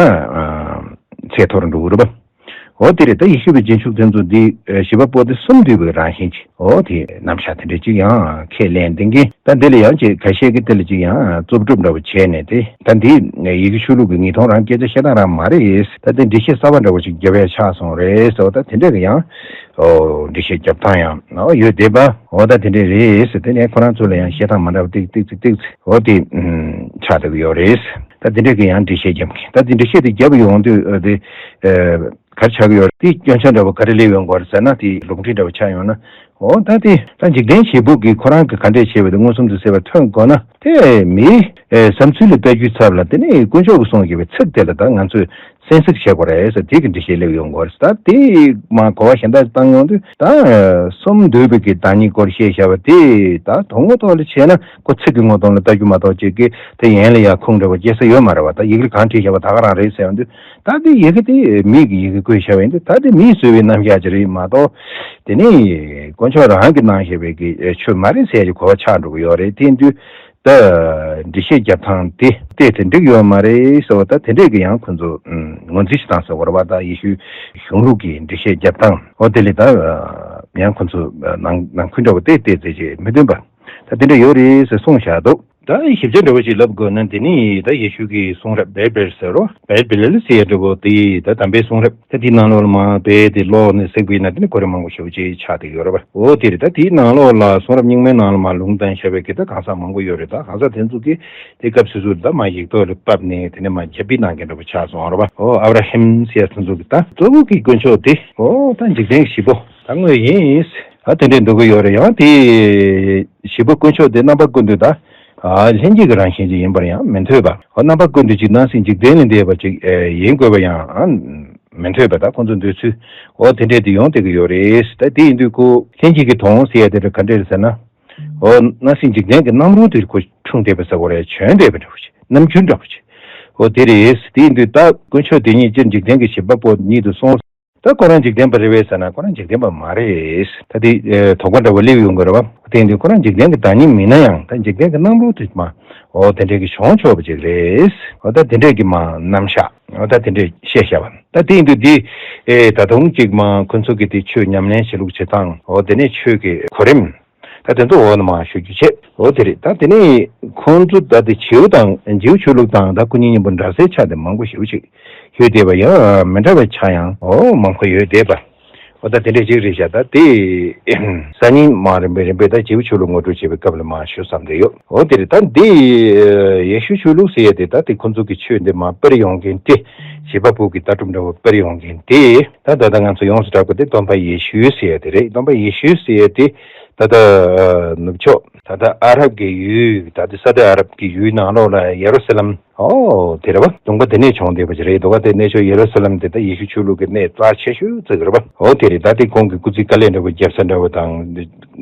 ཚད་མཐོ་རུ་འགྲོ་གི་རེད་པ། འོ་དེ་རེད། ད་ཡེ་ཤུ་པའི་རྗེས་འཇུག་དེ་ཚོ་འདི་བཞི་པ་པོ་དེ་གསུམ་འདུས་པའི་རང་བཞིན་གྱི་འོ་དེ་རྣམ་གཞག་དེ་འདྲ་ཅིག་ཡང་ཁས་ལེན་ཏེ་གི་ད་འདི་ལ་ཡང་ཅིག་ཁ་ཤས་ཀྱི་དེ་ལ་ཅིག་ཡང་རྩུབ་སྒྲུབ་འདྲ་བོ་བྱས་ནས་དེ་ད་འདི་ཡི་གེ་ཆོས་ལུགས་ཀྱི་ངེས་མཐོང་རང་སྐད་ཆ་བཤད་སྟངས་རང་མ་རེད། ད་དེ་འགྲེལ་བཤད་གསར་པ་འདྲ་བོ་ཅིག་རྒྱབ་ཡ་ཆགས་སོང་རེད་ཟེར་བ་ད་དེ་འདྲ་གི་ཡང་འོ་འགྲེལ་བཤད་རྒྱབ་སྟངས་ཡང་འོ་ཡོད་བསྡད་པ། འོ་ད་དེ་འདྲ་རེད་ཟེར་དེ་ནས་ཁོ་རང་ཚོ་ལ་ཡང་བཤད་སྟངས་མ་འདྲ་བ་ཏིག་ཏིག་ཏིག་ཏིག་འོ་དེ་ཆགས་བསྡད་ཀྱི་ཡོད་རེད། ད་དེ་འདྲས་ཀྱི་ཡང་འགྲེལ་བཤད་རྒྱབ་མཁན་ད་དེ་འགྲེལ་བཤད་དེ་རྒྱབ་ཡོང་དུས་ཨ་དེ་ཨ་ག་རེ་ཆགས་ཀྱི་ཡོད་རེད། དེ་སྐྱོན་ཆ་འདྲ་བོ་ག་རེ་སླེབས་ཡོང་གི་ཡོད་རེད་ཟེར་ན་དེ་ལུང་འདྲེན་འདྲ་བོ་ཆགས་ཡོང་ན་འོ་ད་དེ་ད་འཇིག་རྟེན་བྱེད་པོ་གིས་ཁོ་རང་གི་ག་འདྲས་བྱས་པ་དེ་མངོན་སུམ་དུ་གསལ་བ་ཐོན་དགོས་ན་དེ་མིའི་ཨ་བསམ་ཚུལ་ལ་ལྟ་རྒྱུའི་ཚབ་ལ་དེ་ནས་དཀོན་མཆོག་གིས་གསུངས་ཡོད་པའི་ཚིག་དེ་ལ་ད་ང་ཚོས་གསན་གཟིགས་བྱེད་དགོས་རེད་ཟེར་དེ་གི་འགྲེལ་བཤད་སླེབས་ཡོང་གི་ཡོད་རེད། ད་དེ་མ་གོ་བ་གཞན་དག་བཏང་ཡོང་དུས་ད་གསུམ་འདུས་པའི་གི་བདག་ཉིད་སྐོར་བཤད་བཞག་པ་དེ་ད་དོན་དངོས་ཐོག་ལ་བྱས་ན། ཁོ་ཚིག་གི་ངོ་གདོང་ལ་ལྟ་རྒྱུ་མ་གཏོགས་ཅིག་གིས་དེ་ཡན་ལ་ཡང་ཁུངས་འདྲ་བ་སྐྱེ་ས་ཡོད་མ་རེད་བ། ད་ཡི་གེ་གང་བྲིས་བཞག་པ་ད་ག་རང་རེད་ཟེར་ཡོང་དུས་ད་དེ་ཡི་གེ་དེ་མིག་གི་ཡི་གེ་བཀོད་བཞག་པ་ཡིན་དུས་ད་དེ་མིས་བཟོས་པའི་རྣམ་གཞག་ཅིག་རེད་མ་གཏོགས་དེ་ནི་དཀོན་མཆོག་རང་གིས་གནང་བཞག་པའི་གི་ཆོས་མ་རེད་ཟེར་གྱི་གོ་བ་ཆགས་འགྲོ་གི་ཡོད་རེད། དེ་ཡིན་དུས་ད་འགྲེལ་བཤད་རྒྱབ་སྟངས་དེ་བལྟས་ཏེ་འགྲིག་ཡོད་མ་རེད་ཟེར་བ་ད་དེ་འདྲས་ཀྱི་ཡང་ཁོ་ཚོ་ངོས་འཛིན་ཞིག་བཏང་ཟེར་བ་རེད་བ། ད་ཡེ་ཤུ་གཞུང་ལུགས་ཀྱི་འགྲེལ་བཤད་རྒྱབ་སྟངས་འོ་དེ་ལས་ད་ཡང་ཁོ་ཚོ་ནང་ནང་ཁུལ་འདྲ་བོ་བལྟས་བལྟས་ཚེ་ཅེས་མི་འདོན་པ། ད་དེ་འདྲ་ཡོད་རེད་ཟེར་གསུངས་བཞག་འདུག་ད་ཞིབ་ཆ་འདྲ་བོ་ཞིག་ལབ་དགོས་ན་དེ་ནི་ད་ཡེ་ཤུ་གི་གསུང་རབ་བེར་བེར་ཟེར་རོ། བེར་བེར་ལ་ཟེར་ཡ་འདྲ་བོ་དེ་ད་དམ་པའི་གསུང་རབ་ད་དེའི་ནང་ལོགས་ལ་མ་བེ་དེ་ཀློག་ནས་གཟིགས་པ་ཡིན་ན་དེ་ནི་གོ་རིམ་མང་པོ་ཞེ་པོ་ཅིག་ཆགས་བསྡད་ཡོད་རེད་པ། འོ་དེ་རེད། ད་དེའི་ནང་ལོགས་ལ་གསུང་རབ་རྙིང་མའི་ནང་ལ་མ་ལུང་བསྟན་བཞག་པའི་གི་ད་གང་ཟག་མང་པོ་ཡོད་རེད། ད་གང་ཟག་དེ་ཚོ་གི་དེ་སྐབས་སོ་སོ་ལ་ད་མ་ཡིག་ཐོག་ལ་ཕབ་ནས་དེ་ནས་མ་རྒྱ་ཕིབས་གནང་མཁན་འདྲ་བོ་ཆགས་སོང་རེད་པ། འོ་ཨབ་ར་ཧམ་ཟེར་ཡ་དེ་ཚོ་གི་ད་གཙོ་བོ་གི་དཀོན་མཆོག་དེ་འོ་ད་འཇིག་རྟེན་གི་བཞི་པོ་ད་དངོས་ཡིན། ཨ་དེ་འདྲས་འདུག་གི་ཡོད་རེད། ཡང་དེ་བཞི་པོ་དཀོན་མཆོག་དེ་རྣམ་པ་ཀུན་ཏུ་ད་ཨ་ལྷན་སྐྱེས་ཀྱི་རང་བཞིན་ཅིག་ཡིན་པར་ཡང་མི་འདོད་པ། འོ་རྣམ་པ་ཀུན་ཏུ་ཅིག་སྣང་སྲིད་འཇིག་རྟེན་ལས་འདས་པ་ཅིག་ཨེ་ཡིན་དགོས་པ་ཡང་ཨ་མི་འདོད་པ། ད་ཁོང་ཚོ་འདོད་ཚུལ་འོ་དེ་འདྲས་དེ་ཡོང་བསྡད་ཀྱི་ཡོད་རེད། ད་དེ་ཡིན་དུས་ཁོ་ལྷན་སྐྱེས་ཀྱི་དོན་ཟེར་ཡ་དེ་འདྲ་ག་འདྲས་རེད་ཟེར་ན། འོ་སྣང་སྲིད་འཇིག་རྟེན་གྱི་རྣམ་རོལ་དེར་ཁོ་འཁྲུངས་བསྡད་པ་ཟེར་དགོས་རེད། བྱོན་བསྡད་པ་འདྲ་བོ་ཞིག་རྣམ་འགྱུར་འདྲ་བོ་ཞིག་འོ་དེ་རེད། དེ་ཡིན་དུས་ད་དཀོན་མཆོག་དེ་ཉིད་སྤྱིར་འཇིག་རྟེན་གྱི་བཞི་པ་པོ་ཉིད་དུ་སོང་། ད་ཁོ་རང་འཇིག་རྟེན་པ་རེད་པས་ཟེར་ན་ཁོ་རང་འཇིག་རྟེན་པ་མ་རེད། ད་དེ་དོགས་པ་འདྲ་བོ་སླེབས་ཡོང་གི་རེད་བ། དེ་ཡིན་དུས་ཁོ་རང་འཇིག་རྟེན་གྱི་བདག་ཉིད་མིན་ན་ཡང་ད་འཇིག་རྟེན་གྱི་རྣམ་རོལ་དུ་མ་འོ་དེ་འདྲས་ཀྱི་བྱུང་ཆོག་པ་ཅིག་རེད། འོ་ད་དེ་འདྲས་ཀྱི་མ་རྣམ་གཞག་འོ་ད་དེ་འདྲས་བཤད་བཞག་པ། ད་དེ་ཡིན་དུས་འདི་ཨེ་ད་དུང་ཅིག་མ་ཁོ་ཚོ་གི་དེ་ཆོས་ཉམས་ལེན་བྱེད་ལུགས་བྱེད་སྟངས་འོ་དེ་ནས་ཆོས་ཀྱི་གོ་རིམ། ད་དེ་ཚོ་འོག་ནས་མར་ཞུ་རྒྱུ་བྱེད། འོ་དེ་རེད། ད་དེ་ནས་ཁོང་ཚོ་ད་དེ་བྱིའུ་དང་བྱིའུ་ཆོས་ལུགས་དང་ད་སྐུ་ཉིད་མཉམ་པོ་འདྲ་སའི་ཆ་དེ་མང་པོ་ཞེ་པོ་ཅིག་ཡོད་བསྡད་པ་ཡང་མི་འདྲ་བའི་ཆ་ཡང་འོ་མང་པོ་ཡོད་བསྡད་པ། འོ་ད་དེ་འདྲས་ཅིག་རེད་ཤག་ད་དེ་སང་ཉིན་མ་རིམ་པས་རིམ་པས་ད་བྱིའུ་ཆོས་ལུགས་ངོ་སྤྲོད་བྱེད་པའི་སྐབས་ལ་མར་ཞུ་བསམ་བསྡད་ཡོད། འོ་དེ་རེད། ད་འདི་ཡེ་ཤུ་ཆོས་ལུགས་ཟེར་ཡ་དེ་ད་དེ་ཁོང་ཚོ་གི་ཆོས་འདི་མར་སྤེལ་ཡོང་མཁན་དེ་བྱིས་པ་བུ་གི་ལྟ་གྲུབ་འདྲ་བོ་སྤེལ་ཡོང་མཁན་དེ་ད་ད་ལྟ་ང་ཚོ་ཡོངས་སུ་གྲགས་པ་དེ་སྟོན་པ་ཡེ་ཤུ་ཟེར་ཡ་དེ་རེད། སྟོན་པ་ཡེ་ཤུ་ཟེར་ཡ་དེ། ད་ལྟ་ནུབ་ཕྱོགས་ད་ལྟ་ཨ་རབ་ཀྱི་ཡུལ་ད་ལྟ་ས་ཨུ་ཏི་ཨ་རབ་ཀྱི་ཡུལ་ནང་ལོགས་ལ་ཡེ་རུ་སཱ་ལམ་ཨོ་དེ་རེད་བ། ལུང་པ་དེ་ནས་བྱུང་བསྡད་པ་ཅིག་རེད་འདུག་བ། དེ་གནས་མཆོག་ཡེ་རུ་སཱ་ལམ་དེ་ད་ཡེ་ཤུ་ཆོས་ལུགས་ཀྱི་གནས་རྩ་ཆེ་ཤོས་ཅིག་རེད་བ། ཨོ་དེ་རེད། ད་དེ་ཁོང་གི་སྐུ་ཚེ་དཀའ་ལས་འདྲ་བོ་བརྒྱབ་ས་འདྲ་བོ་དང་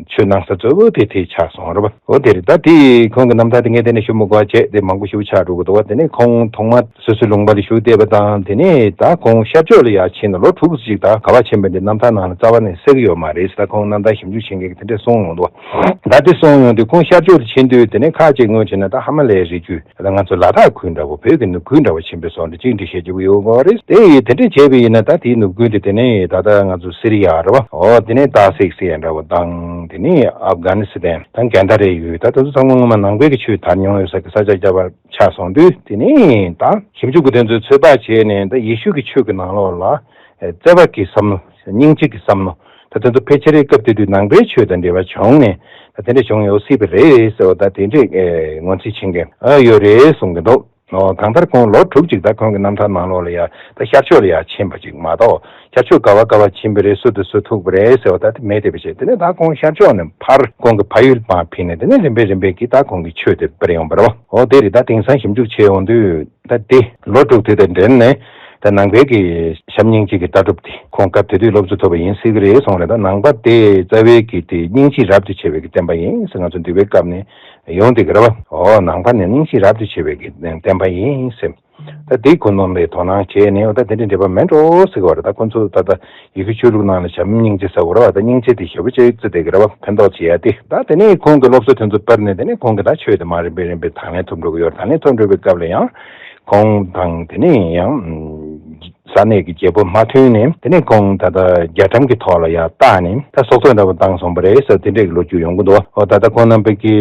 ཆོས་གནང་ས་གཙོ་བོ་དེ་དེ་ཆགས་སོང་རེད་བ། ཨོ་དེ་རེད། ད་དེ་ཁོང་གི་རྣམ་ཐར་དེ་ངས་དེ་ནས་ཞུ་མི་དགོས་པ་བྱས་དེ་མང་པོ་ཞེ་པོ་ཆགས་འགྲོ་གི་འདུག་བ། དེ་ནས་ཁོང་ཐོག་མ་སོ་སོའི་ལུང་པ་ལ་བཞུགས་བསྡད་པ་དང་དེ་ནས་ད་ཁོང་ཤར་ཕྱོགས་ལ་ཡར་ཕྱིན་ནས་ལོ་དྲུག་ཙམ་ཅིག་ད་ག་པར་ཕྱིན་པ་འདི་རྣམ་ཐར་ནང་ལ་རྩ་བ་ནས་གསལ་གི་ཡོད་མ་རེད། ད་ཁོང་རྣམ་ཐར་ཞིབ་འཇུག་བྱེད་མཁན་གྱིས་དེ་འདྲས་གསུངས་ཡོང་འདུག་ད་དེ་གསུངས་ཡོང་དུས་ཁོང་ཤར་ཕྱོགས་ལ་ཕྱིན་དུས་དེ་ནས་ཁ་ཅིག་ངོས་བྱས་ན་ད་ཧ་མ་ལའི་རི་རྒྱུད་ད་ང་ཚོ་ལ་དྭགས་ཁུལ་འདྲ་བོ་བོད་ཀྱི་ནུབ་ཁུལ་འདྲ་བོ་ཕྱིན་པའི་བཟོ་འདྲ་ཅིག་འགྲེལ་བཤད་བྱེད་ཀྱི་ཡོད་དགོས་རེད། དེ་ཡིས་དེ་འདྲས་བྱས་པ་ཡིན་ན་ད་དེའི་ནུབ་ཁུལ་དེ་དེ་ནས་ད་ལྟ་ང་ཚོ་སི་རི་ཡ་རེད་བ། ཨོ་དེ་ནས་ཏ་སིག་ཟེར་ཡ་འདྲ་བོ་དང་ དེ་ནས་ཨབ་གྷ་ནི་སི་ཐན་དང་གན་དྷ་རའི་ཡུལ། ད་དེ་ཚོ་ཚང་མ་སྔོན་མ་ནང་པའི་གི་ཆོས་དར་མྱོང་ཡོད་ས་གི་ས་ཆ་རྒྱ་བར་ཆགས་སོང་དུས། དེ་ནས་ད་ཞིབ་འཇུག་གི་དེ་ཚོས་ཚོད་དཔག་བྱས་ནས། ད་ཡེ་ཤུ་གི་ཆོས་ཀྱི་ནང་ལོགས་ལ་བརྩེ་བ་གི་བསམ་བློ། སྙིང་རྗེ་གི་བསམ་བློ། ད་དེ་ཚོ་ཕལ་ཆེར་སྐབས་དེ་དུས་ནང་པའི་ཆོས་དང་འབྲེལ་བ་བྱུང་ནས། ད་དེ་འདྲ་བྱུང་ཡོད་སྲིད་པ་རེད་ཟེར་བ། ད་དེ་འདྲས་ངོས་འཛིན་བྱེད་མཁན་ཨ་ཡོད་རེད་གསུང་གི་འདུག། ཨོ། གང་ལྟར་ཁོང་ལོ་དྲུག་ཅིག་ད་ཁོང་གི་རྣམ་ཐར་ནང་ལོགས་ལ་ཡ་ད་ཤར་ཕྱོགས་ལ་ཡ་ཕྱིན་པ་ཅིག་མ་གཏོགས། ཤར་ཕྱོགས་ག་བ་ག་བ་ཕྱིན་པ་རེད། སུ་དང་སུ་ཐུག་པ་རེད་ཟེར་བ་ད་དེ་མེད་དེ་བྱས། དེ་ནས་ད་ཁོང་ཤར་ཕྱོགས་ནས་ཕར་ཁོང་གི་ཕ་ཡུལ་མར་ཕེབས་ནས། དེ་ནས་རིམ་པས་རིམ་པས་ཀྱིས་ད་ཁོང་གི་ཆོས་དེ་སྤེལ་ཡོང་བ་རེད་བ། ཨོ། དེ་རེད། ད་དེང་སང་ཞིབ་འཇུག་བྱས་ཡོང་དུས། ད་དེ་ལོ་དྲུག་དེ་དང་འབྲེལ་ནས། ད་ནང་པའི་གི་བྱམས་སྙིང་རྗེ་གི་ལྟ་གྲུབ་དེ་ཁོང་སྐབས་དེ་དུས་སློབ་གསོ་ཐོབ་པ་ཡིན་སྲིད་གི་རེད་གསུངས་རེད། ད་ནང་པ་དེ་རྩ་བའི་གི་དེ་སྙིང་རྗེ་རབ་ཏུ་ཆེ་བའི་གི་བསྟན་པ་ཡིན་ཟེར་ང་ཚོ་འདུལ་བའི་སྐབས་ནས་ཡོང་བསྡད་ཀྱི་རེད་བ། ཨོ། ནང་པ་ནི་སྙིང་རྗེ་རབ་ཏུ་ཆེ་བའི་གི་བསྟན་པ་ཡིན་ཟེར། ད་དེ་ཁོ་ནོམ་པའི་དོ་སྣང་བྱས་ནས། འོ། ད་དེ་འདྲའི་འབྲེལ་བ་མེད་འགྲོ་ཟེར་གི་བ་རེད། ད་ཁོ་ཚོ་ད་ལྟ་ཡེ་ཤུ་ཆོས་ལུགས་ནང་ལ་བྱམས་སྙིང་རྗེ་ཟེར་གི་རེད་བ། ད་སྙིང་རྗེ་དེ་ཞེ་པོ་ཅིག་བརྩི་བསྡད་ཀྱི་རེད་བ། ཕན་ཐོགས་བྱེད་ཡ་དེ། ད་དེ་ནས་ཁོང་གི་སློབ་གསོ་དེ་ཚོ་སྤར་ནས། དེ་ནས་ཁོང་གི་ད་ཆོས་དེ་མར་རིམ་པས་རིམ་པས་དང་ལེན་ཐོབ་འགྲོ་གི་ཡོད་རེད། དང་ལེན་ཐོབ་འགྲོ་བའི་སྐབས་ལ་ཡང་ཁོང་དང་དེ་ནས་ཡང་ས་གནས་ཀྱི་རྒྱལ་པོ་མ་ཐོན་ནས། དེ་ནས་ཁོང་ད་ལྟ་རྒྱ་གྲམ་གྱི་ཐོག་ལ་ཡར་བཏགས་ནས། ད་སྲོག་ཐོག་འདྲ་པོ་བཏང་སོང་བ་རེད་ཟེར། དེ་འདྲའི་ལོ་རྒྱུས་ཡོང་གི་འདུག། ཨོ། ད་ལྟ་ཁོང་རྣམ་པ་གི་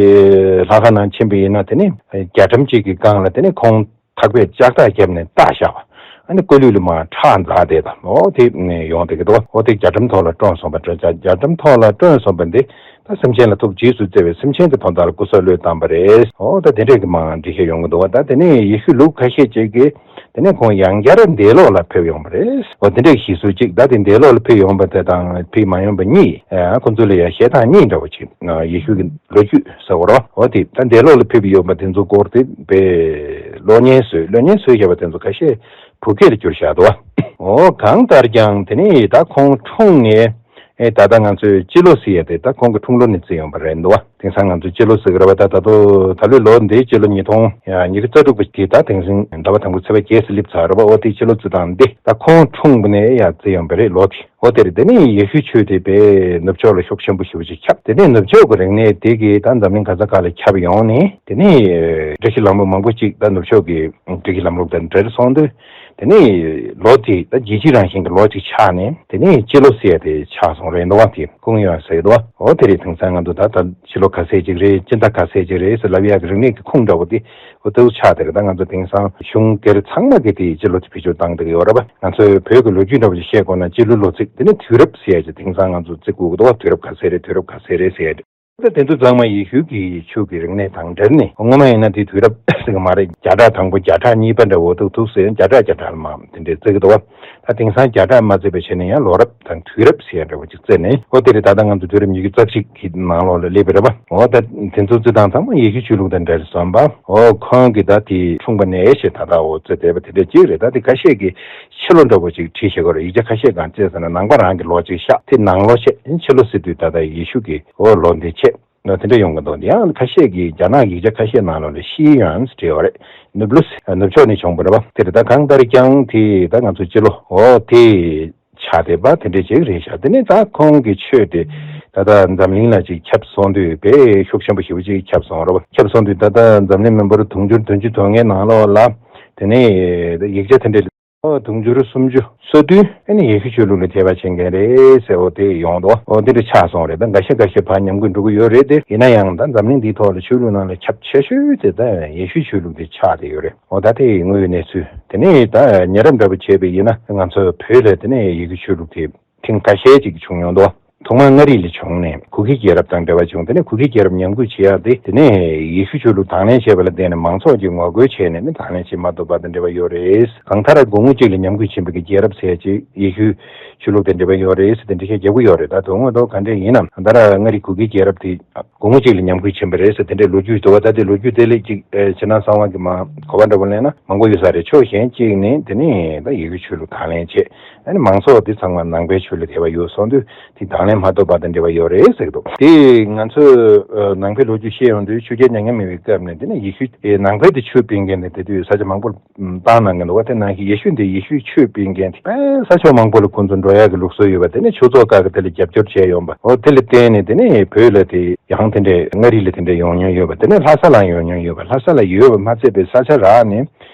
ལྷ་ཁང་ནང་ཕྱིན་པ་ཡིན་ན། དེ་ནས་རྒྱ་གྲམ་གཅིག་གི་སྒང་ལ་དེ་ནས་ཁོང་ཐག་པས་ལྕགས་ཐག་བརྒྱབ་ནས་བཏགས་བཞག་པ། ཨ་ནི་སྐུ་ལུས་ལ་མར་ཁྲག་འཛག་བསྡད་དང་། ཨོ། དེ་ནས་ཡོང་བསྡད་ཀྱི་འདུག། ཨོ། དེ་རྒྱ་གྲམ་ཐོག་ལ་བཀྲོངས་སོང་བ། རྒྱ་རྒྱ་གྲམ་ཐོག་ལ་བཀྲོངས་སོང་བ་འདི། ད་སེམས་ཅན་ལ་ཐུགས་རྗེས་སུ་བརྩེ་བའི་སེམས་ཅན་གྱི་དོན་དག་ལ་སྐུ་སྲོག་བློས་བཏང་བ་རེད། ཨོ། ད་དེ་འདྲས་ཀྱི་མར་འགྲེལ་བཤད་ཡོང་གི་འདུག་བ། ད་དེ་ནས་ཡེ་ཤུ་ལུགས་ཁ་ཤས་ཅིག་གིས་དེ་ནས་ཁོང་ཡང་བསྐྱར་འདས་ལོག་ལ་ཕེབས་ཡོང་བ་རེད། ཨོ། དེ་འདྲས་ཞིག་སུ་གཅིག། ད་དེ་འདས་ལོག་ལ་ཕེབས་ཡོང་བ་དེ་དང་ཕེབས་མ་ཡོང་བ་གཉིས། ཨ། ཁོ་ཚོ་ལ་ཡང་བཤད་སྟངས་གཉིས་འདྲ་བོ་ཅིག། ཨ། ཡེ་ཤུ་གི་ལོ་རྒྱུས་ཟེར་བ་རེད། ཨོ། དེ་ད་འདས་ལོག་ལ་ཕེབས་ཡོང་བ་དེ་ཚོ་སྐོར་དེ་དཔེ་གློག་བརྙན་བཟོས། གློག་བརྙན་བཟོས་བཞག་པ་དེ་ཚོ་ཁ་ཤས་བོད་སྐད་ལ་བསྒྱུར་བཞག་འདུག། ཨོ། གང་ལྟར་ཀྱང་དེ་ནས་ད་ཁོང་འཁྲུངས་ནས། ཨེ། ད་ལྟ་ང་ཚོས་སྤྱི་ལོ་ཟེར་ཡ་དེ་ད་ཁོང་གི་འཁྲུངས་ལོ་ནས་བརྩིས་ཡོང་བ་རེད་འདུག་བ། དེང་སང་ང་ཚོས་སྤྱི་ལོ་ཟེར་གི་རེད་བ། ད་ད་དུང་ད་ལོའི་ལོ་འདིའི་སྤྱི་ལོ་ཉིས་སྟོང་ཉི་ཤུ་རྩ་དྲུག་པ་དེ་ད་དེང་སང་ཟླ་བ་དང་པོ་ཚེས་པ་བརྒྱད་ཙམ་སླེབས་ཚར་རེད་བ། ཨོ། དེའི་སྤྱི་ལོ་བརྩི་སྟངས་འདི། ད་ཁོང་འཁྲུངས་པ་ནས་ཡར་བརྩིས་ཡོང་བ་རེད། ལོ་དེ། ཨོ། དེ་རེད། དེ་ནས་ཡེ་ཤུའི་ཆོས་དེ་དཔེ་ནུབ་ཕྱོགས་ལ་ཤུགས་ཆེན་པོ་ཞེ་པོ་ཅིག་ཁྱབ། དེ་ནས་ནུབ་ཕྱོགས་ཀྱི་རིག་གནས་དེ་གིས་ད་འཛམ་གླིང་ག་ས་ག་ལ་ཁྱབ་ཡོང་ནས། དེ་ནས་བཀྲ་ཤིས་ལྷ་མོ་མང་པོ་ཅིག་ད་ནུབ་ཕྱོགས་ཀྱི་བཀྲ་ཤིས་ལྷ་མོ་དང་འབྲེལ་སོང་དུས། དེ་ནས་ལོ་དེ་ད་རྒྱལ་སྤྱི་རང་བཞིན་གྱི་ལོ་ཅིག་ཆགས་ནས། དེ་ནས་སྤྱི་ལོ་ཟེར་ཡ་དེ་ཆགས་སོང་རེད་འདུག་བ། དེ་ཀུང་ཡོན་ཟེར་གི་འདུག་བ། འོ། དེ་རེད། དེང་སང་ང་ཚོ་ད་ད་སྤྱི་ལོ་ག་ཚད་ཅིག་རེད། སྤྱི་ཟླ་ག་ཚད་ཅིག་རེད་ཟེར་ལབ་ཡག་གི་རིག་གནས་ཀྱི་ཁུངས་འདྲ་བོ་དེ། འོ། དེ་ཚོ་ཆགས་བསྡད་རེད། ད་ང་ཚོ་དེང་སང་གཞུང་སྒེར་ཚང་མ་གིས་དེའི་སྤྱི་ལོ་དེ་བེད་སྤྱོད་བཏང་བསྡད་ཀྱི་ཡོད་རེད་པ། ང་ཚོས་བོད་ཀྱི་ལོ་རྒྱུས་འདྲ་བོ་ཅིག་བཤད་དགོས་ན། སྤྱི་ལོ་ལོ་ཚིགས་དེ་ནས་དུས་རབས་ཟེར་ཡ་ཅིག་དེང་སང་ང་ཚོ་བརྩི་དགོས་ཀྱི་འདུག་བ། དུས་རབས་ག་ཚད་རེད། དུས་རབས་ག་ཚད་རེད་ཟེར་ཡ་དེ། ད་དེ་ཚོ་ཚང་མ་ཡེ་ཤུ་གི་ཆོས་ཀྱི་རིག་གནས་དང་འབྲེལ་ནས། སྔོན་མ་ཡིན་ན་དེ་དུས་རབས་ཟེར་གི་མ་རེད། བརྒྱ་ཕྲག་དང་པོ། བརྒྱ་ཕྲག་གཉིས་པ་འདྲ་བོ་འདུག་འདུག་ཟེར། བརྒྱ་ཕྲག་བརྒྱ་ཕྲག་ལ་མར་དེ་འདྲས་བརྩི་གི་འདུག་བ། ད་དེང་སང་བརྒྱ་ཕྲག་མ་བརྩི་བའི་ཆ་ནས་ཡང་ལོ་རབས་དང་དུས་རབས་ཟེར་ཡ་འདྲ་བོ་ཅིག་བརྩིས་ནས། འོ། དེ་རེད། ད་ལྟ་ང་ཚོ་དུས་རབས་ཉི་ཤུ་རྩ་གཅིག་གི་ནང་ལོགས་ལ་སླེབས་པ་རེད་པ། འོ། ད་དེ་ཚོ་བརྩི་སྟངས་ཚང་མ་ཡེ་ཤུ་ཆོས་ལུགས་དང་འབྲེལ་སོང་བ། འོ། ཁོང་གིས་ད་དེ་འཁྲུངས་པ་ནས་ཞེས་ད་ལྟ་འོ་བརྩི་བསྡད་པ་དེ་འདྲ་ཅིག་རེད། ད་དེ་ཁ་ཤས་ཀྱིས་ཕྱི་ལོ་འདྲ་བོ་ཅིག་བྲིས་བཞག་གི་རེད། ཡིག་ཆ་ཁ་ཤས་སྒང་བལྟས་ཟེར་ན། ནང་པ་རང་གི་ལོ་ཅིག་བཞག། དེ་ནང་ལོ་བྱས། ཕྱི་ལོ་ཟེར་དུས་ད་ལྟ་ཡེ་ཤུ་གི། འོ། ལོ་འདི་བྱས། ཨ། དེ་འདྲ་ཡོང་གི་འདུག། དེ་ཡང་ཁ་ཤས་ཀྱིས་རྒྱ་ནག་ཡིག་ཆ་ཁ་ཤས་ནང་ལོགས་ལ་ཤི་ཡོན་བྲིས་པ་རེད། ནུབ་ལུ་ནུབ་ཕྱོགས་ནས་བྱུང་བ་རེད་པ། དེ་རེད། ད་གང་ལྟར་ཀྱང་དེ་ད་ང་ཚོ་སྤྱི་ལོ། འོ། དེ་ཆགས་བསྡད་པ་དེ་འདྲ་ཅིག་རེད་ཤག། དེ་ནས་ད་ཁོང་གི་ཆོས་དེ་ད་ལྟ་འཛམ་གླིང་ལ་ཅིག་ཁྱབ་སོང་དུས། དཔེ་ཤུགས་ཆེན་པོ་ཞེ་པོ་ཅིག་ཁྱབ་སོང་རེད་པ། ཁྱབ་སོང་དུས་ད་ལྟ་འཛམ་གླིང་མི་འབོར་དུང་ཕྱུར་བདུན་ཅུ་དོན་ལྔའི་ནང་ལོགས་ལ། དེ་ནས་ཡིག་ཆ་དེ་འདྲ། ཨོ། དུང་ཕྱུར་སུམ་ཅུ་སོ་བདུན་ཨ་ནི་ཡེ་ཤུ་ཆོས་ལུགས་ལ་ཐེ་བ་བྱེད་མཁན་རེད་ཟེར། འོ། དེ་ཡོང་འདུག། འོ། འདི་འདྲ་ཆགས་སོང་རེད། ད་འགའ་ཤས་འགའ་ཤས་ཕར་ཉམས་རྒུད་འགྲོ་གི་ཡོད་རེད་དེ། ཡིན་ན་ཡང་ད་འཛམ་གླིང་འདིའི་ཐོག་ལ་ཆོས་ལུགས་ནང་ལ་ཁྱབ་ཆེ་ཤོས་དེ་ད་ཡེ་ཤུ་ཆོས་ལུགས་དེ་ཆགས་བསྡད་ཡོད་རེད། འོ། ད་དེ་དངོས་ཡོད་གནས་ཚུལ། དེ་ནས་ད་ཉེ་རབས་འདྲ་པོ་བྱས་པ་ཡིན་ན། ང་ཚོ་བོད་ལ་དེ་ནས་ཡེ་ཤུ་ཆོས་ལུགས་དེ་ཐེངས་ཁ་ཤས་ཅིག་བྱུང་མྱོང་འདུག། ཐོག་མར་མངའ་རིས་ལ་བྱུང་ནས། གུ་གེ་རྒྱལ་རབས་དང་འབྲེལ་བ་བྱུང་། དེ་ནས་གུ་གེ་རྒྱལ་རབས་ཉམས་རྒུད་བྱེད་ཡག་དེ། དེ་ནས་ཡེ་ཤུ་ཆོས་ལུགས་དང་ལེན་བྱས་པ་ལ་བརྟེན་ནས་མང་ཚོགས་ཀྱིས་ངོ་རྒོལ་བྱས་ནས་ནི་དང་ལེན་བྱེད་མ་ཐུབ་པ་དང་འབྲེལ་བ་ཡོད་རེད། གང་ལྟར་སྒོ་ངོ་གཅིག་ལ་ཉམས་རྒུད་ཕྱིན་པའི་གི་རྒྱལ་རབས་ཟེར་ཅིག་ཡེ་ཤུ་ཆོས་ལུགས་དང་འབྲེལ་བ་ཡོད་རེད་ཟེར་དེ་འདྲ་བཤད་རྒྱག་གི་ཡོད་རེད། ད་དོན་དངོས་ཐོག་ག་འདྲ་ཡིན་ནམ། གང་ལྟར་མངའ་རིས་གུ་གེ་རྒྱལ་རབས་དེ་སྒོ་ངོ་གཅིག་ལ་ཉམས་རྒུད་ཕྱིན་པ་རེད་ཟེར་དེ་འདྲའི་ལོ་རྒྱུས་འདུག་བ། ད་དེ་ལོ་རྒྱུས་དེ་ལས་ཅིག་ཨེ། ཕྱི་ནང་གསང་བ་གི་མ་གོ་བ་འདྲ་པོ་ལེན་ན་མང་པོ་ཡོད་ས་རེད། ཕྱོགས་གཞན་གཅིག་ནས་དེ་ནས་ད་ཡེ་ཤུ་ཆོས་ལུགས་དང་ལེན་བྱས། ཨ་ནི་མང་ཚོགས་དེ་ཚང་མ་ནང་པའི་ཆོས་ལ་དད་པ་ཡོད་སོང་དུས། དེ་དང་ལེན་མ་ཐུབ་པ་དང་འབྲེལ་བ་ཡོད་རེད་ཟེར་གི་འདུག། དེ་ང་ཚོས་ཨ་ནང་པའི་ལོ་རྒྱུས་བཤད་ཡོང་དུས། ཆོས་རྒྱལ་མྱ་ངན་མེད་པའི་སྐབས་ནས་དེ་ནས་ཡེ་ཤུ་ཨེ་ནང་པའི་དེ་ཆོས་སྤེལ་མཁན་དེ་དེ་དུས་ས་ཆ་མང་པོ་ལ་བཏང་གནང་གི་འདུག་བ། དེ་ནང་བཞིན་ཡེ་ཤུ་འདི་ཡེ་ཤུའི་ཆོས་སྤེལ་མཁན་དེ་དཔེ་ས་ཕྱོགས་མང་པོ་ལ་ཁོང་ཚོ་འགྲོ་ཡག་གི་ལུགས་སྲོལ་ཡོད་པ། དེ་ནས་ཆོས་ཚོགས་ཁག་གིས་དེ་ལ་རྒྱབ་སྐྱོར་བྱས་ཡོང་བ། འོ། དེ་ལ་བརྟེན་ནས་དེ་ནས་བོད་ལ་དེ་ཡང་དེ་འདྲའི་མངའ་རིས་ལ་དེ་འདྲའི་ཡོང་མྱོང་ཡོད་པ། དེ་ནས་ལྷ་ས་ལའང་ཡོང་མྱོང་ཡོད་པ། ལྷ་ས་ལ་ཡོད་པ་མ་ཚད་པའི་ས་ཆ་རག་ནས།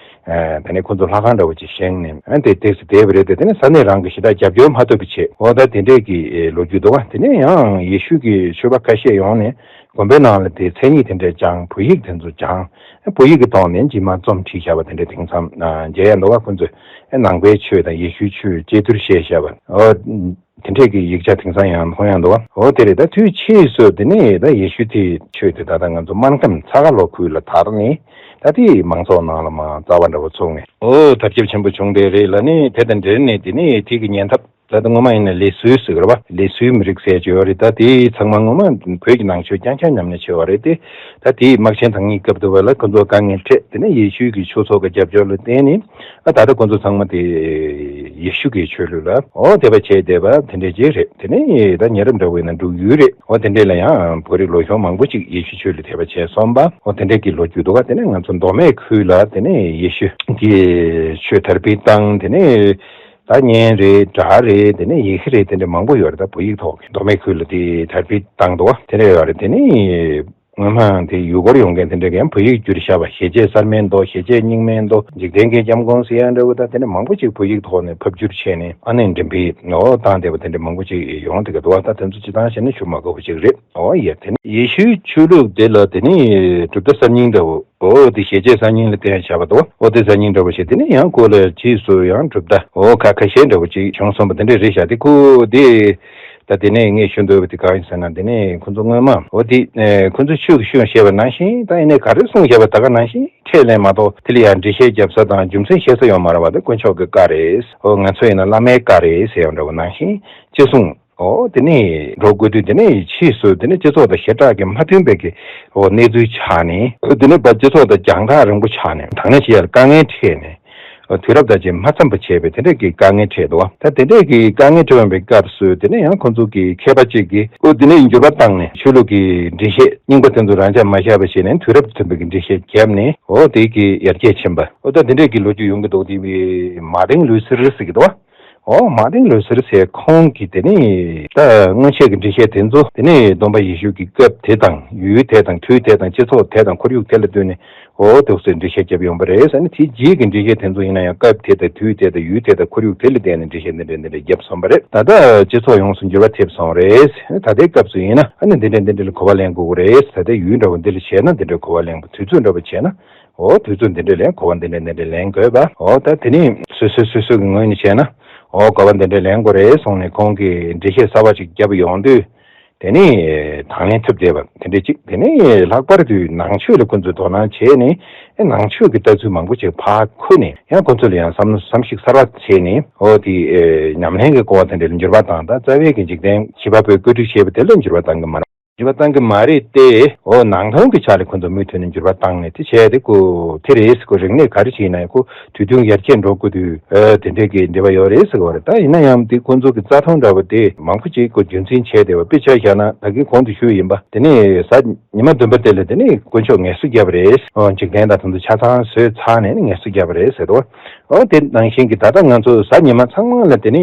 ཨ་དེ་ནས་ཁོ་ཚོ་ལྷ་ཁང་འདྲ་བོ་ཅིག་བཞེངས་ནས་ཨ་དེ་ཏོག་ཙམ་བསྡད་པ་རེད་དེ། དེ་ནས་ས་གནས་རང་གི་ཞེ་དྲག་རྒྱབ་སྐྱོར་མ་ཐོབ་པའི་ཆེད་འོ་ད་དེ་འདྲས་ཀྱི་ལོ་རྒྱུས་འདུག་བ། དེ་ནས་ཡང་ཡེ་ཤུ་གི་ཆོས་པ་ཁ་ཤས་ཡོང་ནས་དགོན་པའི་ནང་ལ་དེ་མཚན་ཉིད་དེ་འདྲས་སྦྱངས། བོད་ཡིག་དེ་ཚོ་སྦྱངས། བོད་ཡིག་གི་ཐོག་ནས་རྗེས་མ་རྩོམ་བྲིས་བཞག་པ་དེ་འདྲས་དེང་སང་མཇལ་ཡ་འདུག་བ། ཁོ་ཚོས་ནང་པའི་ཆོས་དང་ཡེ་ཤུའི་ཆོས་གཅེས་བསྡུར་བྱས་བཞག་པ། འོ། དེ་འདྲས་ཀྱི་ཡིག་ཆ་དེང་སང་ཡང་མཐོང་ཡ་འདུག་བ། འོ་དེ་རེད། ད་དུས་ཕྱིས་སུ་དེ་ནས་ད་ཡེ་ཤུ་དེའི་ཆོས་དེ་ད་ལྟ་ང་ཚོ་སྨར་ཁམས་ཚ་ཁ་ལོ་ཁུལ་ལ་དར་ནས་ད་དེ་མང་ཚོགས་ནང་ལ་མར་རྩ་བ་འདྲ་བོ་ཚུགས་ནས་འོ་དར་ཁྱབ་ཆེན་པོ་བྱུང་བསྡད་རེད་ལ། ནི་དེ་དང་འབྲེལ་ནས་དེ་ནས་དེ་གི་ཉེ་འདབས་ད་ལྟ་སྔོན་མ་ཡིན་ན་ལི་སུའུ་ཟེར་གི་རེད་བ། ལི་སུའུ་མི་རིགས་ཟེར་གྱི་ཡོད་རེད། ད་དེ་ཚང་མ་སྔོན་མ་བོད་ཀྱི་ནང་ཆོས་རྐྱང་རྐྱང་ཉམས་ལེན་བྱས་པ་རེད་དེ། ད་དེའི་དམག་ཆེན་དང་གཉིས་སྐབས་དུ་བ་ལ་ཁོ་ཚོ་དཀའ་ངལ་འཕྲད། དེ་ནས་ཡེ་ཤུ་གི་ཆོས་ཚོགས་ཀྱི་རྒྱབ་སྐྱོར་ལ་བརྟེན་ནས། ཨ་ད་ལྟ་ཁོ་ཚོ་ཚང་མ་དེ་ཡེ་ཤུ་གི་ཆོས་ལུགས་ལ་འོ་དད་པ་བྱས་བསྡད་པ་དེ་འདྲས་ཅིག་རེད། དེ་ནས་ད་ཉེ་རབས་འདྲ་བོ་ཡིན་ན་འབྲུག་ཡུལ་རེད། འོ་དེ་འདྲས་ལ་ཡང་བོད་རིགས་ལོ་གཞོན་མང་པོ་ཅིག་ཡེ་ཤུ་ཆོས་ལ་དད་པ་བྱས་སོང་བ། འོ་དེ་འདྲས་ཀྱི་ལོ་རྒྱུས་འདུག་ག། དེ་ནས་ང་ཚོ་མདོ་སྨད་ཁུལ་ལ་དེ་ནས་ཡེ་ཤུ་གི་ཆོས་དར་སྤེལ་བཏང་། དེ་ནས་ད་བརྙན་རེད། སྒྲ་རེད། དེ་ནས་ཡི་གེ་རེད། དེ་འདྲས་མང་པོ་ཡོད་རེད། ད་བོད་ཡིག་ཐོག་གི་མདོ་སྨད་ཁུལ་ལ་དེ་དར་སྤེལ་བཏང་འདུག་ག། དེ་འདྲས་ཡོད་རེད། དེ་ནས། སྔོན་མ་དེ་ཡུལ་སྐོར་ཡོང་མཁན་དེ་འདྲ་གིས་ཡང་བོད་ཡིག་བསྒྱུར་བཞག་པ། ཞལ་ཆད་གསར་མའི་མདོ། ཞལ་ཆད་རྙིང་མའི་མདོ། འཇིག་རྟེན་གྱི་སྐྱབས་མགོན་ཟེར་ཡ་འདྲ་བོ། ད་དེ་ནས་མང་པོ་ཅིག་བོད་ཡིག་ཐོག་ནས་ཕབ་བསྒྱུར་བྱས་ནས་ཨ་ནེ་འགྲེམས་སྤེལ་འོ་བཏང་བསྡད་པ་དེ་འདྲ་མང་པོ་ཅིག་ཡོང་བསྡད་ཀྱི་འདུག་བ། ད་དེ་ཚོ་སྤྱིར་བཏང་བཤད་ན་ཞུ་མ་དགོས་པ་ཅིག་རེད། འོ་ཡ། དེ་ནས་ཡེ་ཤུའི་ཆོས་ལུགས་དེ་ལ་དེ་ནས་གྲུབ་མཐའ་གསར་རྙིང་འདྲ་བོ། འོ་དེ་ཞལ་ཆད་གསར་རྙིང་ལ་བརྟེན་བཞག་པ་འདུག། འོ་དེ་གསར་རྙིང་འདྲ་བོ་ཞིག། དེ་ནས་ཡང་ཁོ་ལ་རྗེས་སུ་ཡང་གྲུབ་མཐའ་འོ་ཁ་ཁ་ཤས་འདྲ་བོ་ཅིག་བྱུང་སོང་བ་དེ་འདྲ་རེད་ཤག། དེ་ཁོ་དེ། ད་དེ་ནས་ངས་ཞུ་འདོད་པ་དེ་གང་ཡིན་ཟེར་ན། དེ་ནས་ཁོ་ཚོ་སྔོན་མ་འོ་དེ་ཨེ་ཁོ་ཚོ་ཆོས་ཀྱི་ཤུལ་བཤད་པ་ནང་བཞིན། ད་ཡིན་ནའི་ག་རེ་གསུངས་བཞག་པ་ད་ག་ནང་བཞིན་ཁས་ལེན་མ་གཏོགས། དེ་ལ་ཡང་འགྲེལ་བཤད་རྒྱབ་ས་དང་རྒྱུ་མཚན་བཤད་ས་ཡོད་མ་རེད་བ། དེ་དཀོན་མཆོག་གི་བཀའ་རེད། འོ་ང་ཚོ་ཡིན་ན་བླ་མའི་བཀའ་རེད་ཟེར་ཡོང་འདྲ་བོ་ནང་བཞིན་ཅི་གསུངས། འོ་དེ་ནས་འགྲོ་དགོས་དུས། དེ་ནས་ཕྱིས་སུ་དེ་ནས་སྤྱི་ཚོགས་དང་ཞེ་དྲག་གི་མ་མཐུན་པའི་གི་འོ་གནས་ཚུལ་ཆགས་ནས། འོ་དེ་ནས་ཕར་སྤྱི་ཚོགས་དང་རྒྱང་ཐག་རིང་པོ་ཆགས་ནས། དང་ལེན་བྱེད་ཡ་ལ་དཀའ་ངལ་འཕྲད་ནས། དུས་རབས་དང་ཆ་མ་འཚམ་པ་བྱས་པའི་དེ་འདྲས་ཀྱི་དཀའ་ངལ་འཕྲད་འདུག་བ། ད་དེ་འདྲས་ཀྱི་དཀའ་ངལ་འཕྲད་ཡོང་བའི་སྐབས་སུ། དེ་ནས་ཡང་ཁོང་ཚོ་གི་མཁས་པ་གཅིག་གིས་འོ་དེ་ནས་འགྱུར་བ་བཏང་ནས་ཆོས་ལུགས་ཀྱི་འགྲེལ་བཤད་རྙིང་པ་དེ་ཚོ་རང་འཇགས་མ་བཞག་པ་བྱས་ནས། དུས་རབས་དང་མཐུན་པའི་གི་འགྲེལ་བཤད་བརྒྱབ་ནས་འོ་དེ་གི་ཡར་རྒྱས་ཕྱིན་པ། འོ་ད་དེ་འདྲས་ཀྱི་ལོ་རྒྱུས་ཡོང་གི་འདུག། དེ་མར་ཏིན་ལུ་སེར་ཟེར་གི་འདུག་བ། འོ་མར་ཏིན་ལུ་སེར་ཟེར་ཁོང་གིས་དེ་ནས་ད་སྔོན་ཆད་ཀྱི་འགྲེལ་བཤད་དེ་ཚོ། དེ་ནས་སྟོན་པ་ཡེ་ཤུ་གི་སྐབས་དེ་དང་ཡུལ་དེ་དང་དུས་དེ་དང་སྤྱི་ཚོགས་དེ་དང་ཁོར་ཡུག་དེ་ལ་ལྟོས་ནས། འོ་དེ་ཚོའི་འགྲེལ་བཤད་བརྒྱབ་ཡོང་པ་རེད་ཟེར་ནས། དེའི་རྗེས་ཀྱི་འགྲེལ་བཤད་དེ་ཚོ་ཡིན་ན་ཡང་སྐབས་དེ་དང་དུས་དེ་དང་ཡུལ་དེ་དང་ཁོར་ཡུག་དེ་ལ་བལྟས་ནས་འགྲེལ་བཤད་འདི་འདྲ་འདི་འདྲ་བརྒྱབ་སོང་བ་རེད། ད་ལྟ་སྤྱི་ཚོགས་ཡོངས་སུ་འགྱུར་བ་ཐེབས་སོང་རེད། ད་ལྟའི་སྐབས་སུ་ཡིན་ན་ཨ་ནི་འདི་འདྲ་འདི་འདྲ་ལ་གོ་བ་ལེན་དགོས་ཀྱི་རེད། ད་ལྟའི་ཡུལ་འདྲ་བོ་འདི་ལ་བྱས་ན་འདི་འདྲ་གོ་བ་ལེན་དགོས། དུས་ཚོད་འདྲ་བོ་བྱས་ན། འོ་དུས་ཚོད་འདི་འདྲ་ལ་གོ་བ་འདི་འདྲ་འདི་འདྲ་ལེན་དགོས་པ། འོ་ད་དེ་ནི་སོ་སོ་སོ་སོ་གི་ངོས་ནས་བྱས་ན། འོ་གོ་བ་འདི་འདྲ་ལེན་དགོས་རེད་གསུངས་ནས་ཁོང་གིས་འགྲེལ་བཤད་གསར་བ་ཅིག་བརྒྱབ་ཡོང་དུས། དེ་ནས་དང་ལེན་ཐུབ་བསྡད་པ་དེ་འདྲ་ཅིག། དེ་ནས་ལྷག་པར་དུ་ནང་ཆོས་ལ་ཁོ་ཚོས་དོ་སྣང་བྱས་ནས། ཨེ་ནང་ཆོས་ཀྱི་ལྟ་ཚུལ་མང་པོ་ཅིག་ཕར་འཁུར་ནས། ཡང་ཁོ་ཚོ་ལ་ཡང་བསམ་བསམ་གཞིག་གསར་བ་བྱས་ནས། འོ་དེ་ཨེ་ཉམས་ལེན་གྱི་སྐོར་དེ་འདྲ་ལ་འགྱུར་བ་བཏང་། ད་རྩ་བའི་གི་འཇིག་རྟེན་བྱིས་པ་པོས་བཀོད་སྒྲིག་བྱས་པ་དེ་ལ་འགྱུར་བ་བཏང་གི་མ་རེད། འགྱུར་བ་བཏང་གི་མ་རེད་དེ། འོ་ནང་དོན་གྱི་ཆ་ལ་ཁོ་ཚོ་མུ་མཐུད་ནས་འགྱུར་བ་བཏང་ནས་དེ་བྱས་ཏེ། ཁོ་དེ་རེད་ཟེར། ཁོ་རིག་གནས་ག་རེ་བྱས་ན་ཡང་ཁོ་དུས་ཐུང་ཡར་རྒྱས་འགྲོ་དགོས་དུས། ཨ་དེ་འདྲས་ཀྱི་འབྲེལ་བ་ཡོད་རེད་ཟེར་གྱི་ཡོད་རེད། ད་ཡིན་ན་ཡང་དེ་ཁོ་ཚོ་གི་རྩ་དོན་འདྲ་བོ་དེ་མང་པོ་ཅིག་ཁོ་རྒྱུན་འཛིན་བྱས་བསྡད་པ། དཔེ་ཆ་བཞག་ན་ད་གིན་གོང་དུ་ཞུས་ཡིན་པ། དེ་ནས་གཟའ་ཉི་མ་བདུན་པ་དེ་ལ་དེ་ནས་དཀོན་མཆོག་ངལ་གསོ་བརྒྱབ་པ་རེད། འོ་འཇིག་རྟེན་དང་དེ་ཚོ་ཆ་ཚང་བཟོས་ཚར་ནས་ནི་ངལ་གསོ་བརྒྱབ་པ་རེད་ཟེར་འདུག། འོ་དེ་ནང་བཞིན་གྱི་ད་ལྟ་ང་ཚོ་གཟའ་ཉི་མ་ཚང་མ་ལ་དེ་ནས་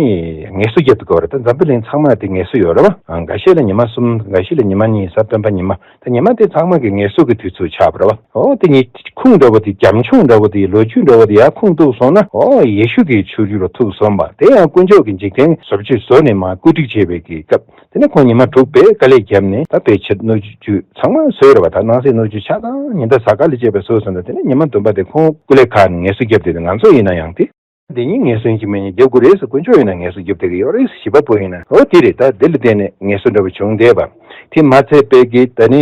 ངལ་གསོ་བརྒྱབ་ཏུ་དགོས་རེད། ད་འཛམ་བུ་གླིང་ཚང་མ་དེ་ངལ་གསོ་ཡོད་རེད་བ། འགའ་ཤས་ལ་ཉི་མ་གསུམ། འགའ་ཤས་ལ་ཉི་མ་གཉིས། གཟའ་སྤེན་པ་ཉི་མ། ད་ཉི་མ་དེ་ཚང་མ་གི་ངལ་གསོ་གི་དུས་ཚོད་ཆགས་པ་རེད་བ། འོ་དེ་ཉིད་ཁུངས་འདྲ་བོ་དེ། རྒྱབ་ལྗོངས་འདྲ་བོ་དེ། ལོ་རྒྱུས་འདྲ་བོ་དེ་ཡར་ཁུངས་གཏུགས་སོང་ན། འོ་ཡེ་ཤུ་གི་ཆོས་བརྒྱུད་ལ་ཐུག་སོང་བ། དེ་ཡང་དཀོན་མཆོག་གི་འཇིག་རྟེན་བཟོ་བཅོས་བཟོས་ནས་མར་བཀོད་སྒྲིག་བྱས་པའི་གི་སྐབས། དེ་ནས་ཁོང་ཉི་མ་དྲུག་པའི་དཀའ་ལས་བརྒྱབ་ནས། ད་དཔེ་ཆ་སྣོད་བཅུད་ཚང་མ་བཟོས་རེད་བ། ད་སྣང་སྲིད་སྣོད་བཅུད་ཆ་ཚང་ཉི་ཟླ་གཟའ་སྐར་ལ་བཅས་པ་བཟོས་སོང་ན། དེ་ནས་ཉི་མ་བདུན་པ་དེ་ཁོང་སྐུ་ལས་ཁག་ནས་ངལ་གསོ་བརྒྱབ་བསྡད་དེ། ང་ཚོ་ཡིན་ན་ཡང་དེ། དེ་ཉིད་ངལ་གསོ་ཡིན་གཅིག་མིན་གཉིས་རྒྱབ་དགོས་རེད་ཟེར། དཀོན་མཆོག་ཡིན་ན་ངལ་གསོ་རྒྱབ་བསྡད་ཀྱི་ཡོད་རེད་ཟེར། བྱིས་པ་པོ་ཡིན་ན། འོ་དེ་རེད། ད་དེ་ལ་བརྟེན་ནས་ངལ་གསོ་འདྲ་བོ་བྱུང་བསྡད་པ། དེ་མ་ཚད་པའི་གི་ད་ནི་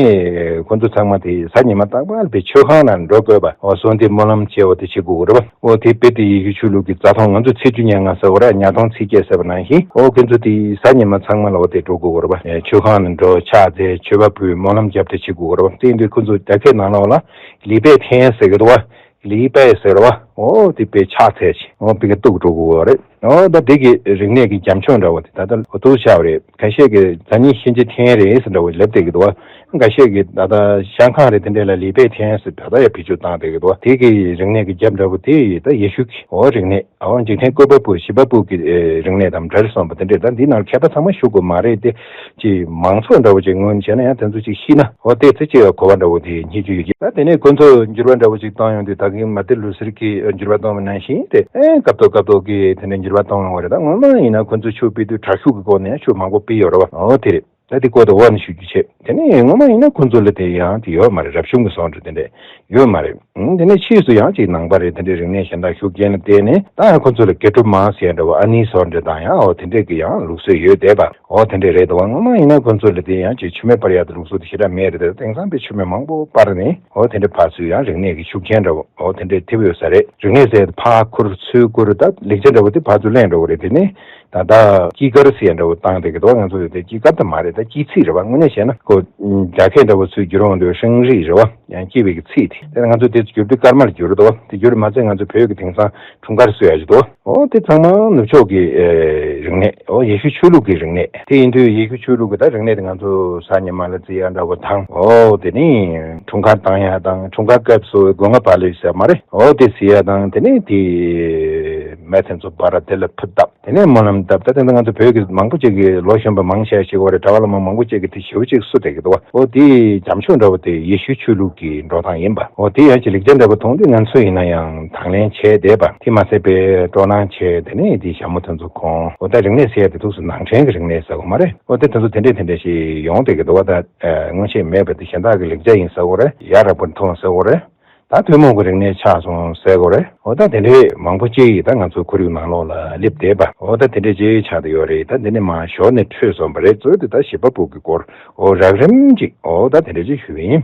ཁོ་ཚོ་ཚང་མ་དེ་གཟའ་ཉི་མ་རྟག་པར་དཔེ་མཆོད་ཁང་ནང་འགྲོ་དགོས་པ། འོ་གསོལ་འདེབས་སྨོན་ལམ་བྱས་པ་དེ་བྱེད་དགོས་ཀྱི་རེད་བ། འོ་དེ་དཔེ་དེ་ཡེ་ཤུ་ཆོས་ལུགས་ཀྱི་རྩ་ཐང་ང་ཚོ་ཚེས་བཅུ་ཉེར་ལྔ་ཟེར་བ་རེད། ཉ་སྟོང་ཚེས་བརྒྱད་ཟེར་བ་ནང་བཞིན། འོ་ཁོ་ཚོ་དེ་གཟའ་ཉི་མ་ཚང་མ་ལ་འོ་དེ་འགྲོ་དགོས་ཀྱི་རེད་བ། མཆོད་ཁང་ནང་འགྲོ། ཕྱག་འཚལ། མཆོད་པ་ཕུལ། སྨོན་ལམ་བརྒྱབ་སྟེ་བྱེད་དགོས་ཀྱི་རེད་བ། དེ་ཡིན་དུས་ཁོ་ཚོ་རྒྱ་སྐད་ནང་ལོགས་ལ་ལི་པའི་ཐན་ཟེར་གྱི་འདུག་བ། ལི་པའི་ཟེར་བ། འོ་དེ་དཔེ་ཕྱག་འཚལ་བྱས། འོ་དཔེ་གི་གཏུག་འགྲོ་དགོས་པ་རེད། འོ་ད་དེ་གི་རིག་གནས་ཀྱི་རྒྱབ་ལྗོངས་འདྲ་བོ་དེ་ད་ལྟ་འོ་ཐུག་ཆགས་པ་རེད། ཁ་ཤས་ཀྱིས་གཟའ་ཉི་ཤིང་རྗེ་འཐེན་རེད་ཟེར་འདྲ་བོ་ལབ་བསྡད་ཀྱི་འདུག་བ། ཁ་ཤས་ཀྱིས་ད་ལྟ་ཤང་ཁང་རེད། དེ་འདྲས་ལ་ལི་པའི་ཐན་ཟེར་ད་ལྟ་ཡང་བེད་སྤྱོད་བཏང་བསྡད་ཀྱི་འདུག་བ། དེ་གི་རིག་གནས་ཀྱི་རྒྱབ་འདྲ་བོ་དེ་ད་ཡེ་ཤུ་གི་འོ་རིག་གནས། འོ་འཇིག་རྟེན་བཀོད་པ་པོ་བྱིས་པ་པོ་གི་ཨེ་རིག་གནས་དང་འདྲ་རེད་སོང་བ། དེ་འདྲས་ད་འདི་ནང་མཁས་པ་ཚང་མ་ཞུགས་དགོས་མ་རེད་དེ། ཅིག་མང་ཚོགས་འདྲ་བོ་ཅིག་ངོས་ནས་བྱས་ན་ཡང་དེ་ཚོ་ཅིག་ཤེས་ན། འོ་དེ་ཚེ་ཅིག་གོ་བ་འདྲ་བོ་དེ་རྙེད་རྒྱུ་ཡོད་ཀྱི། ད་དེ་ནས་ཁོ་ཚོ་འགྱུར་བ་འདྲ་བོ་ཅིག་བཏང་ཡོང་དུས། ད་གིན་མར་ཏིན་ལུ་སེར་གྱིས་ འགྱུར་བ་གཏོང་བ་ནང་བཞིན་དེ་ཨེ་སྐབས་ཐོག་སྐབས་ཐོག་གི་དེ་འདྲའི་འགྱུར་བ་གཏོང་ཡོང་བ་རེད། ད་ངོ་མ་ཡིན་ན་ཁོ་ཚོ་ཆོས་སྤེལ་དུས་དྲག་ཤུགས་ཀྱི་སྒོ་ནས་ཆོས་མང་པོ་སྤེལ་ཡོད་རེད་བ། འོ་དེ་རེད། ད་དེ་སྐོར་དུ་འོག་ནས་ཞུ་རྒྱུ་བྱས། དེ་ནས་ངོ་མ་ཡིན་ན་ཁོ་ཚོ་ལ་དེ་ཡང་དེ་ཡོད་མ་རེད། རབ་བྱུང་གི་བཟོ་འདྲ་དེ་འདྲས་ཡོད་མ་རེད། ཨང་། དེ་ནས་ཕྱིས་སུ་ཡང་ཅིག་ནང་པ་རེད། དེ་འདྲའི་རིག་གནས་གཞན་དག་ཤུགས་རྐྱེན་ལ་བརྟེན་ནས་ད་ཡང་ཁོ་ཚོ་ལ་དགེ་སྒྲུབ་མ་ཟེར་འདྲ་བོ། ཨ་ནི་བཟོ་འདྲ་དང་ཡང་འོ་དེ་འདྲས་ཀྱི་ཡང་ལུགས་སྲོལ་ཡོད་བསྡད་པ། འོ་དེ་འདྲས་རེད་འདུག་བ། ངོ་མ་ཡིན་ན་ཁོ་ཚོ་ལ་དེ་ཡང་ཅིག་ཆུ་མེད་པར་ཡག་དང་ལུགས་སྲོལ་དེ་ཞེ་དྲག་མེད་རེད། དེ་དེང་སང་དཔེ་ཆུ་མེད་མང་པོ་སྤར་ནས་འོ་དེ་འདྲས་ཕར་ཚུར་ཡང་རིག་གནས་ཀྱི་ཤུགས་རྐྱེན་འདྲ་བོ་འོ་དེ་འདྲས་ཐེབས་ཡོད་ས་རེད། རིག་གནས་ཟེར་ཕར་ཁུར་ཚུར་ཁུར། ད་ལེགས་ཆ་འདྲ་བོ་དེ་ཕར་ཚུར་ལེན་འགྲོ་གི་རེད། དེ་ནས་ད་ལྟ་སྐྱིད་སྐར་ཟེར་འདྲ་བོ་བཏང་བསྡད་ཀྱི་འདུག་ང་ཚོ་ཡོད་དེ་སྐྱིད་སྐར་དེ་མ་རེད། ད་སྐྱིད་ཚིག་རེད་བ། དངོས་གནས་བཤད་ན་ཁོ་རྒྱ་སྐད་འདྲ་བོ་ཚུར་བསྒྱུར་འོང་དུས་ཧྲིང་རིག་རེད་བ། ཡང་སྐྱིད་པའི་གི་ཚིག་དེ། དེ་ང་ཚོ་དེ་བསྒྱུར་དུས་སྐར་མར་བསྒྱུར་འདུག་དེ་བསྒྱུར་མ་ཚད་ང་ཚོ་བོད་ཀྱི་དེང་སང་འཁྲུངས་སྐར་གསོལ་ཡ་ཞིག་འདུག་འོ་དེ་ཚང་མ་ནུབ་ཕྱོགས་ཀྱི་ཨེ་རིག་གནས། འོ་ཡེ་ཤུ་ཆོས་ལུགས་ཀྱི་རིག་གནས། དེ་ཡིན་དུས་ཡེ་ཤུ་ཆོས་ལུགས་ཀྱི་ད་རིག་གནས་དེ་ང་ཚོ་གཟའ་ཉི་མ་ལ་བརྩི་ཡ་འདྲ་བོ་དང་། འོ་དེ་ནི་འཁྲུངས་སྐར་བཏང་ཡ་དང་། འཁྲུངས་སྐར་སྐབས་སུ་དགུན་ཁ་བག་ལེབ་ཟེར་མ་རེད། འོ་དེ་བརྩི་ཡ་དང་། དེ་ནས་དེ་མེ་དེ་ཚོ་འབར་ར་དེ་ལ་ཕུ་བཏབ། དེ་ནས་སྨོན་ལམ་བཏབ། ད་དེ་འདྲ་ང་ཚོ་བོད་ཀྱི་མང་པོ་ཅིག་གིས་ལོ་གཞོན་པ་མང་ཆེ་ཞིག་འོ་རེད། གྲྭ་པ་བླ་མ་མང་པོ་ཅིག་གིས་དེ་ཞེ་པོ་ཅིག་བསུ་བསྡད་ཀྱི་འདུག་བ། འོ་དེ་བྱམས་ཆོས་འདྲ་བོ་དེ་ཡེ་ཤུ་ཆོས་ལུགས་ཀྱི་འགྲོ་སྟངས་ཡིན་པ། འོ་དེ་ཡང་ཅིག་ལེགས་ཆ་འདྲ་བོ་མཐོང་དུས་ང་ཚོ་ཡིན་ན་ཡང་དང་ལེན་བྱས་བསྡད་པ། དེ་མ་ཟད་པའི་སྤྲོ་སྣང་བྱས། དེ་ནས་དེ་ཞྭ་མོ་དེ་ཚོ་གོན། འོ་ད་རིག་གནས་ཟེར་ཡ་དེ་ཐུགས་སུ་ནང་བྲན་གྱི་རིག་གནས་ཟེར་དགོས་མ་རེད། འོ་དེ་དེ་ཚོ་དེ་འདྲས་དེ་འདྲས་ཞིག་ཡོང་བསྡད་ཀྱི་འདུག་བ། ད་ཨ་སྔོན་ཆད་མེད་པ་དེ་གཞན་དག་གི་ལེགས་ཆ་ཡིན་ཟེར་དགོས་རེད། ཡ་རབས་པོ་མཐོང་ཟེར་དགོས་རེད། ད་ཐུན་མོང་གི་རིག་གནས་ཆགས་སོང་ཟེར་དགོས་རེད། འོ་ད་དེ་འདྲའི་མང་པོ་ཅིག་ད་ང་ཚོའི་ཁོར་ཡུག་ནང་ལོགས་ལ་སླེབས་བསྡད་པ། འོ་ད་དེ་འདྲའི་ཅིག་ཆགས་བསྡད་ཡོད་རེད། ད་འདི་ནས་མར་ཞོར་ནས་འཕྲོས་སོང་བ་རེད། གཙོ་བོ་དེ་ད་བྱེད་པ་པོ་གི་སྐོར་འོ་རགས་རིམ་ཅིག་འོ་ད་དེ་འདྲ་ཅིག་ཞུས་པ་ཡིན།